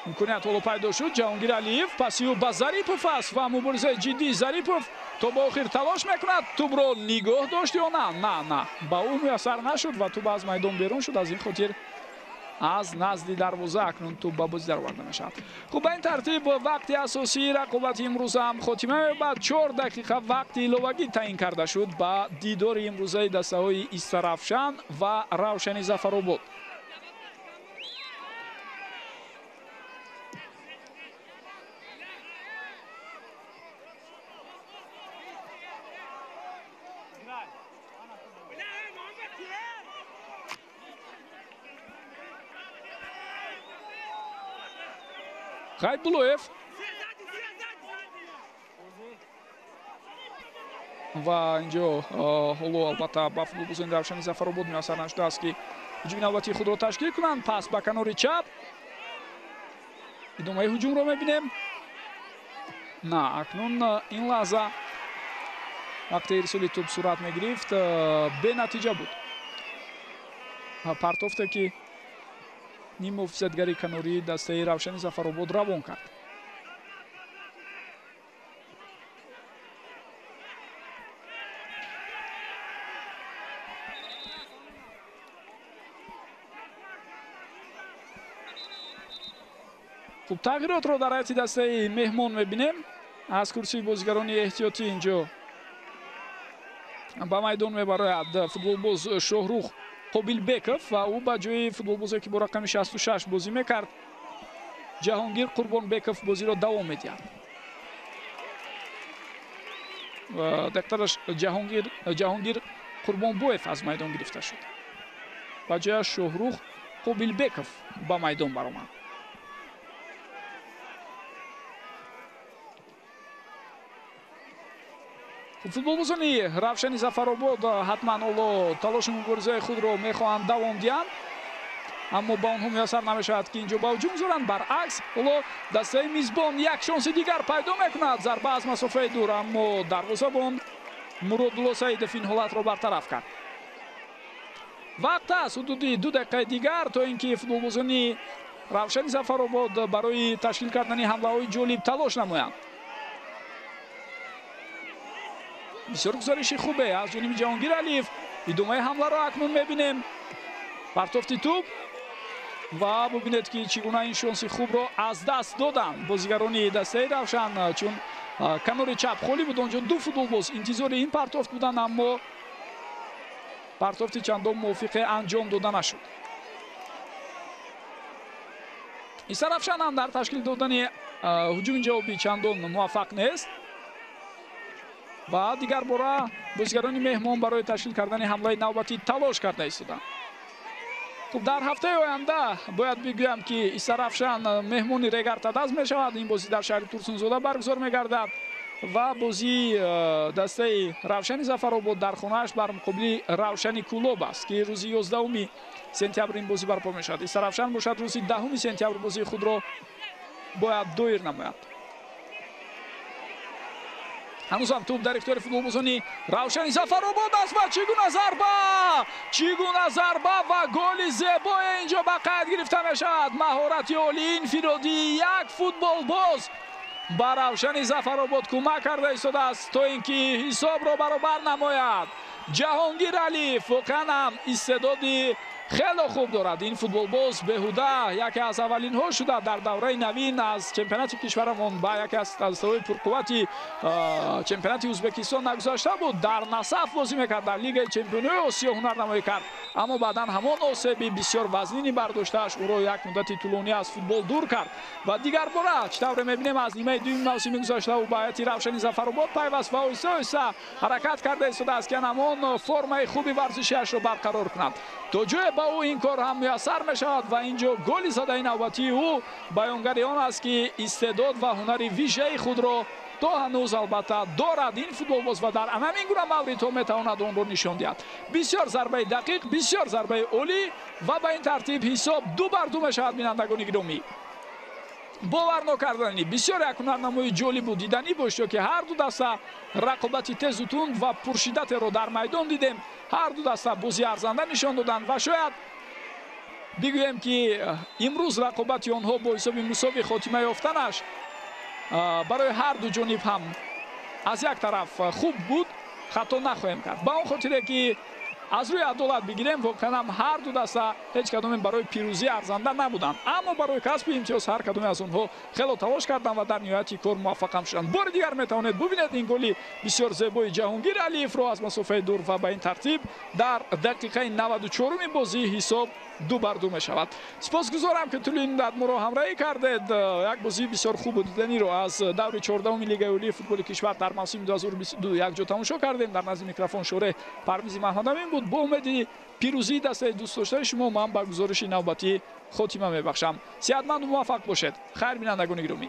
Имконият ҳоло пайдо шуд. Ҷаҳонгир Алиев паси ӯ ба Зарипов аст ва муборизаи ҷиддии Зарипов то ба охир талош мекунад. Тӯбро нигоҳ дошт ё на? На, на, ба ӯ муяссар нашуд ва тӯб аз майдон берун шуд. Аз ин хотир аз назди дарвоза акнун тӯб ба бозӣ дароварда мешавад. Хуб, ба ин тартиб вақти асосии рақобати имрӯза ҳам хотима меёбад. 4 дақиқа вақти иловагӣ таъин карда шуд ба дидори имрӯзаи дастаҳои Истаравшан ва Равшани Зафаробод. Ғайбуллоев ва инҷо ҳоло албатта ба футболбозони Равшани Зафаробод муяссар нашудааст ки ҳуҷуми навбатии худро ташкил кунанд. Пас ба канори чап идомаи ҳуҷумро мебинем. На, акнун ин лаҳза вақте ирсоли тӯб сурат мегирифт бенатиҷа буд. Партофте ки ним муҳофизатгари канории дастаи Равшани Зафаробод равон кард. Хуб, тағйиротро дар ҳайати дастаи меҳмон мебинем. Аз курсии бозигарони эҳтиётӣ инҷо ба майдон мебарояд футболбоз Шоҳрух Қобилбеков ва ӯ ба ҷои футболбозе ки бо рақами 66 бозӣ мекард Ҷаҳонгир Қурбонбеков бозиро давом медиҳад. Дақтараш Ҷаҳонгир Қурбонбоев аз майдон гирифта шуд. Ба ҷояш Шоҳрух Қобилбеков ба майдон баромад. Футболбозони Равшани Зафаробод ҳатман ҳоло талоши муборизаи худро мехоҳанд давом диҳанд, аммо ба онҳо муяссар намешавад ки инҷо ба ҳуҷум зуранд. Баръакс, ҳоло дастаи мизбон як шонси дигар пайдо мекунад. Зарба аз масофаи дур, аммо дарвозабон Муродулло Саидов ин ҳолатро бартараф кард. Вақт аст ҳудуди 2 дақиқаи дигар то ин ки футболбозони Равшани Зафаробод барои ташкил кардани ҳамлаҳои ҷолиб талош намоянд. Бисёр гузариши хубе аз ҷониби Ҷаҳонгир Алиев. Идомаи ҳамларо акнун мебинем. Партофти тӯб ва бубинед ки чӣ гуна ин шонси хубро аз даст доданд бозигарони дастаи Равшан, чун канори чап холӣ буд. Онҷо 2 футболбоз интизори ин партофт буданд, аммо партофти чандон мувофиқе анҷом дода нашуд. Истаравшан ҳам дар ташкил додани ҳуҷуми ҷавобӣ чандон муваффақ нест ва дигар бора бозигарони меҳмон барои ташкил кардани ҳамлаи навбатӣ талош карда истоданд. Хуб, дар ҳафтаи оянда бояд бигӯям ки Истаравшан меҳмони Регар-ТадАЗ мешавад. Ин бозӣ дар шаҳри Турсунзода баргузор мегардад ва бозии дастаи Равшани Зафаробод дар хонааш бар муқобили Равшани Кӯлоб аст ки рӯзи 11 сентябр ин бозӣ барпо мешавад. Истаравшан бошад рӯзи 10 сентябр бозии худро бояд доир намояд. Ҳанӯзам тӯб дар ихтиёри футболбозони Равшани Зафаробод аст ва чӣ гуна зарба! Чӣ гуна зарба ва голи зебое инҷо ба қайд гирифта мешавад. Маҳорати олии инфиродии як футболбоз ба Равшани Зафаробод кӯмак карда истодааст то ин ки ҳисобро баробар намояд. Ҷаҳонгир Алиев воқеан ҳам истеъдоди хеле хуб дорад. Ин футболбоз беҳуда яке аз аввалинҳо шуда дар давраи навин аз чемпионати кишварамон ба яке аз дастаҳои пурқуввати чемпионати Ӯзбекистон нагузашта буд. Дар Насаф бозӣ мекард, дар Лигаи чемпионҳои Осиё ҳунарнамоӣ кард, аммо баъдан ҳамон осеби бисёр вазнини бардоштааш ӯро як муддати тӯлонӣ аз футбол дур кард ва дигар бора чӣ тавре мебинем аз нимаи дуюми мавсими гузашта ӯ ба ҳайати Равшани Зафаробод пайваст ва оҳиста оҳиста ҳаракат карда истодааст ки ҳамон формаи хуби варзишиашро барқарор кунад. То ҷое ба ӯ ин кор ҳам муяссар мешавад ва инҷо голи задаи навбатии ӯ баёнгари он аст ки истеъдод ва ҳунари вижаи худро То ҳанӯз албатта дорад ин футболбоз ва дар ҳамин гуна мавридҳо метавонад онро нишон диҳад. Бисёр зарбаи дақиқ, бисёр зарбаи олӣ ва ба ин тартиб ҳисоб 2-2 мешавад. Бинандагони гиромӣ, бовар нокарданӣ, бисёр як ҳунарнамои ҷолибу диданӣ бо иштироки ҳар ду даста, рақобати тезу тунд ва пуршиддатеро дар майдон дидем. Ҳар ду даста бозии арзанда нишон доданд ва шояд бигӯем, ки имрӯз рақобати онҳо бо ҳисоби мусовӣ хотима ёфтанаш барои ҳар ду ҷониб ҳам аз як тараф хуб буд, хато нахоҳем кард, ба он хотире ки аз рӯи адолат бигирем, воқеан ҳам ҳар ду даста ҳеҷ кадоме барои пирӯзӣ арзанда набуданд, аммо барои касби имтиёз ҳар кадоме аз онҳо хело талош карданд ва дар ниҳояти кор муваффақам шуданд. Бори дигар метавонед бубинед ин голи бисёр зебои Ҷаҳонгир Алиевро аз масофаи дур ва ба ин тартиб дар дақиқаи 94-уми бозӣ ҳисоб 2-2 мешавад. Сипосгузорам, ки тӯли ин муддат моро ҳамроҳӣ кардед. Як бозии бисёр хубу диданиро аз даври 14-уми Лигаи олии футболи кишвар дар мавсими 2022 якҷо тамошо кардем. Дар назди микрофон Шореҳ Парвизи Маҳмадамин буд. Бо умеди пирӯзии дастаи дӯстдоштаи шумо ман ба гузориши навбатӣ хотима мебахшам. Сеҳатманду муваффақ бошед. Хайр, бинандагони гиромӣ.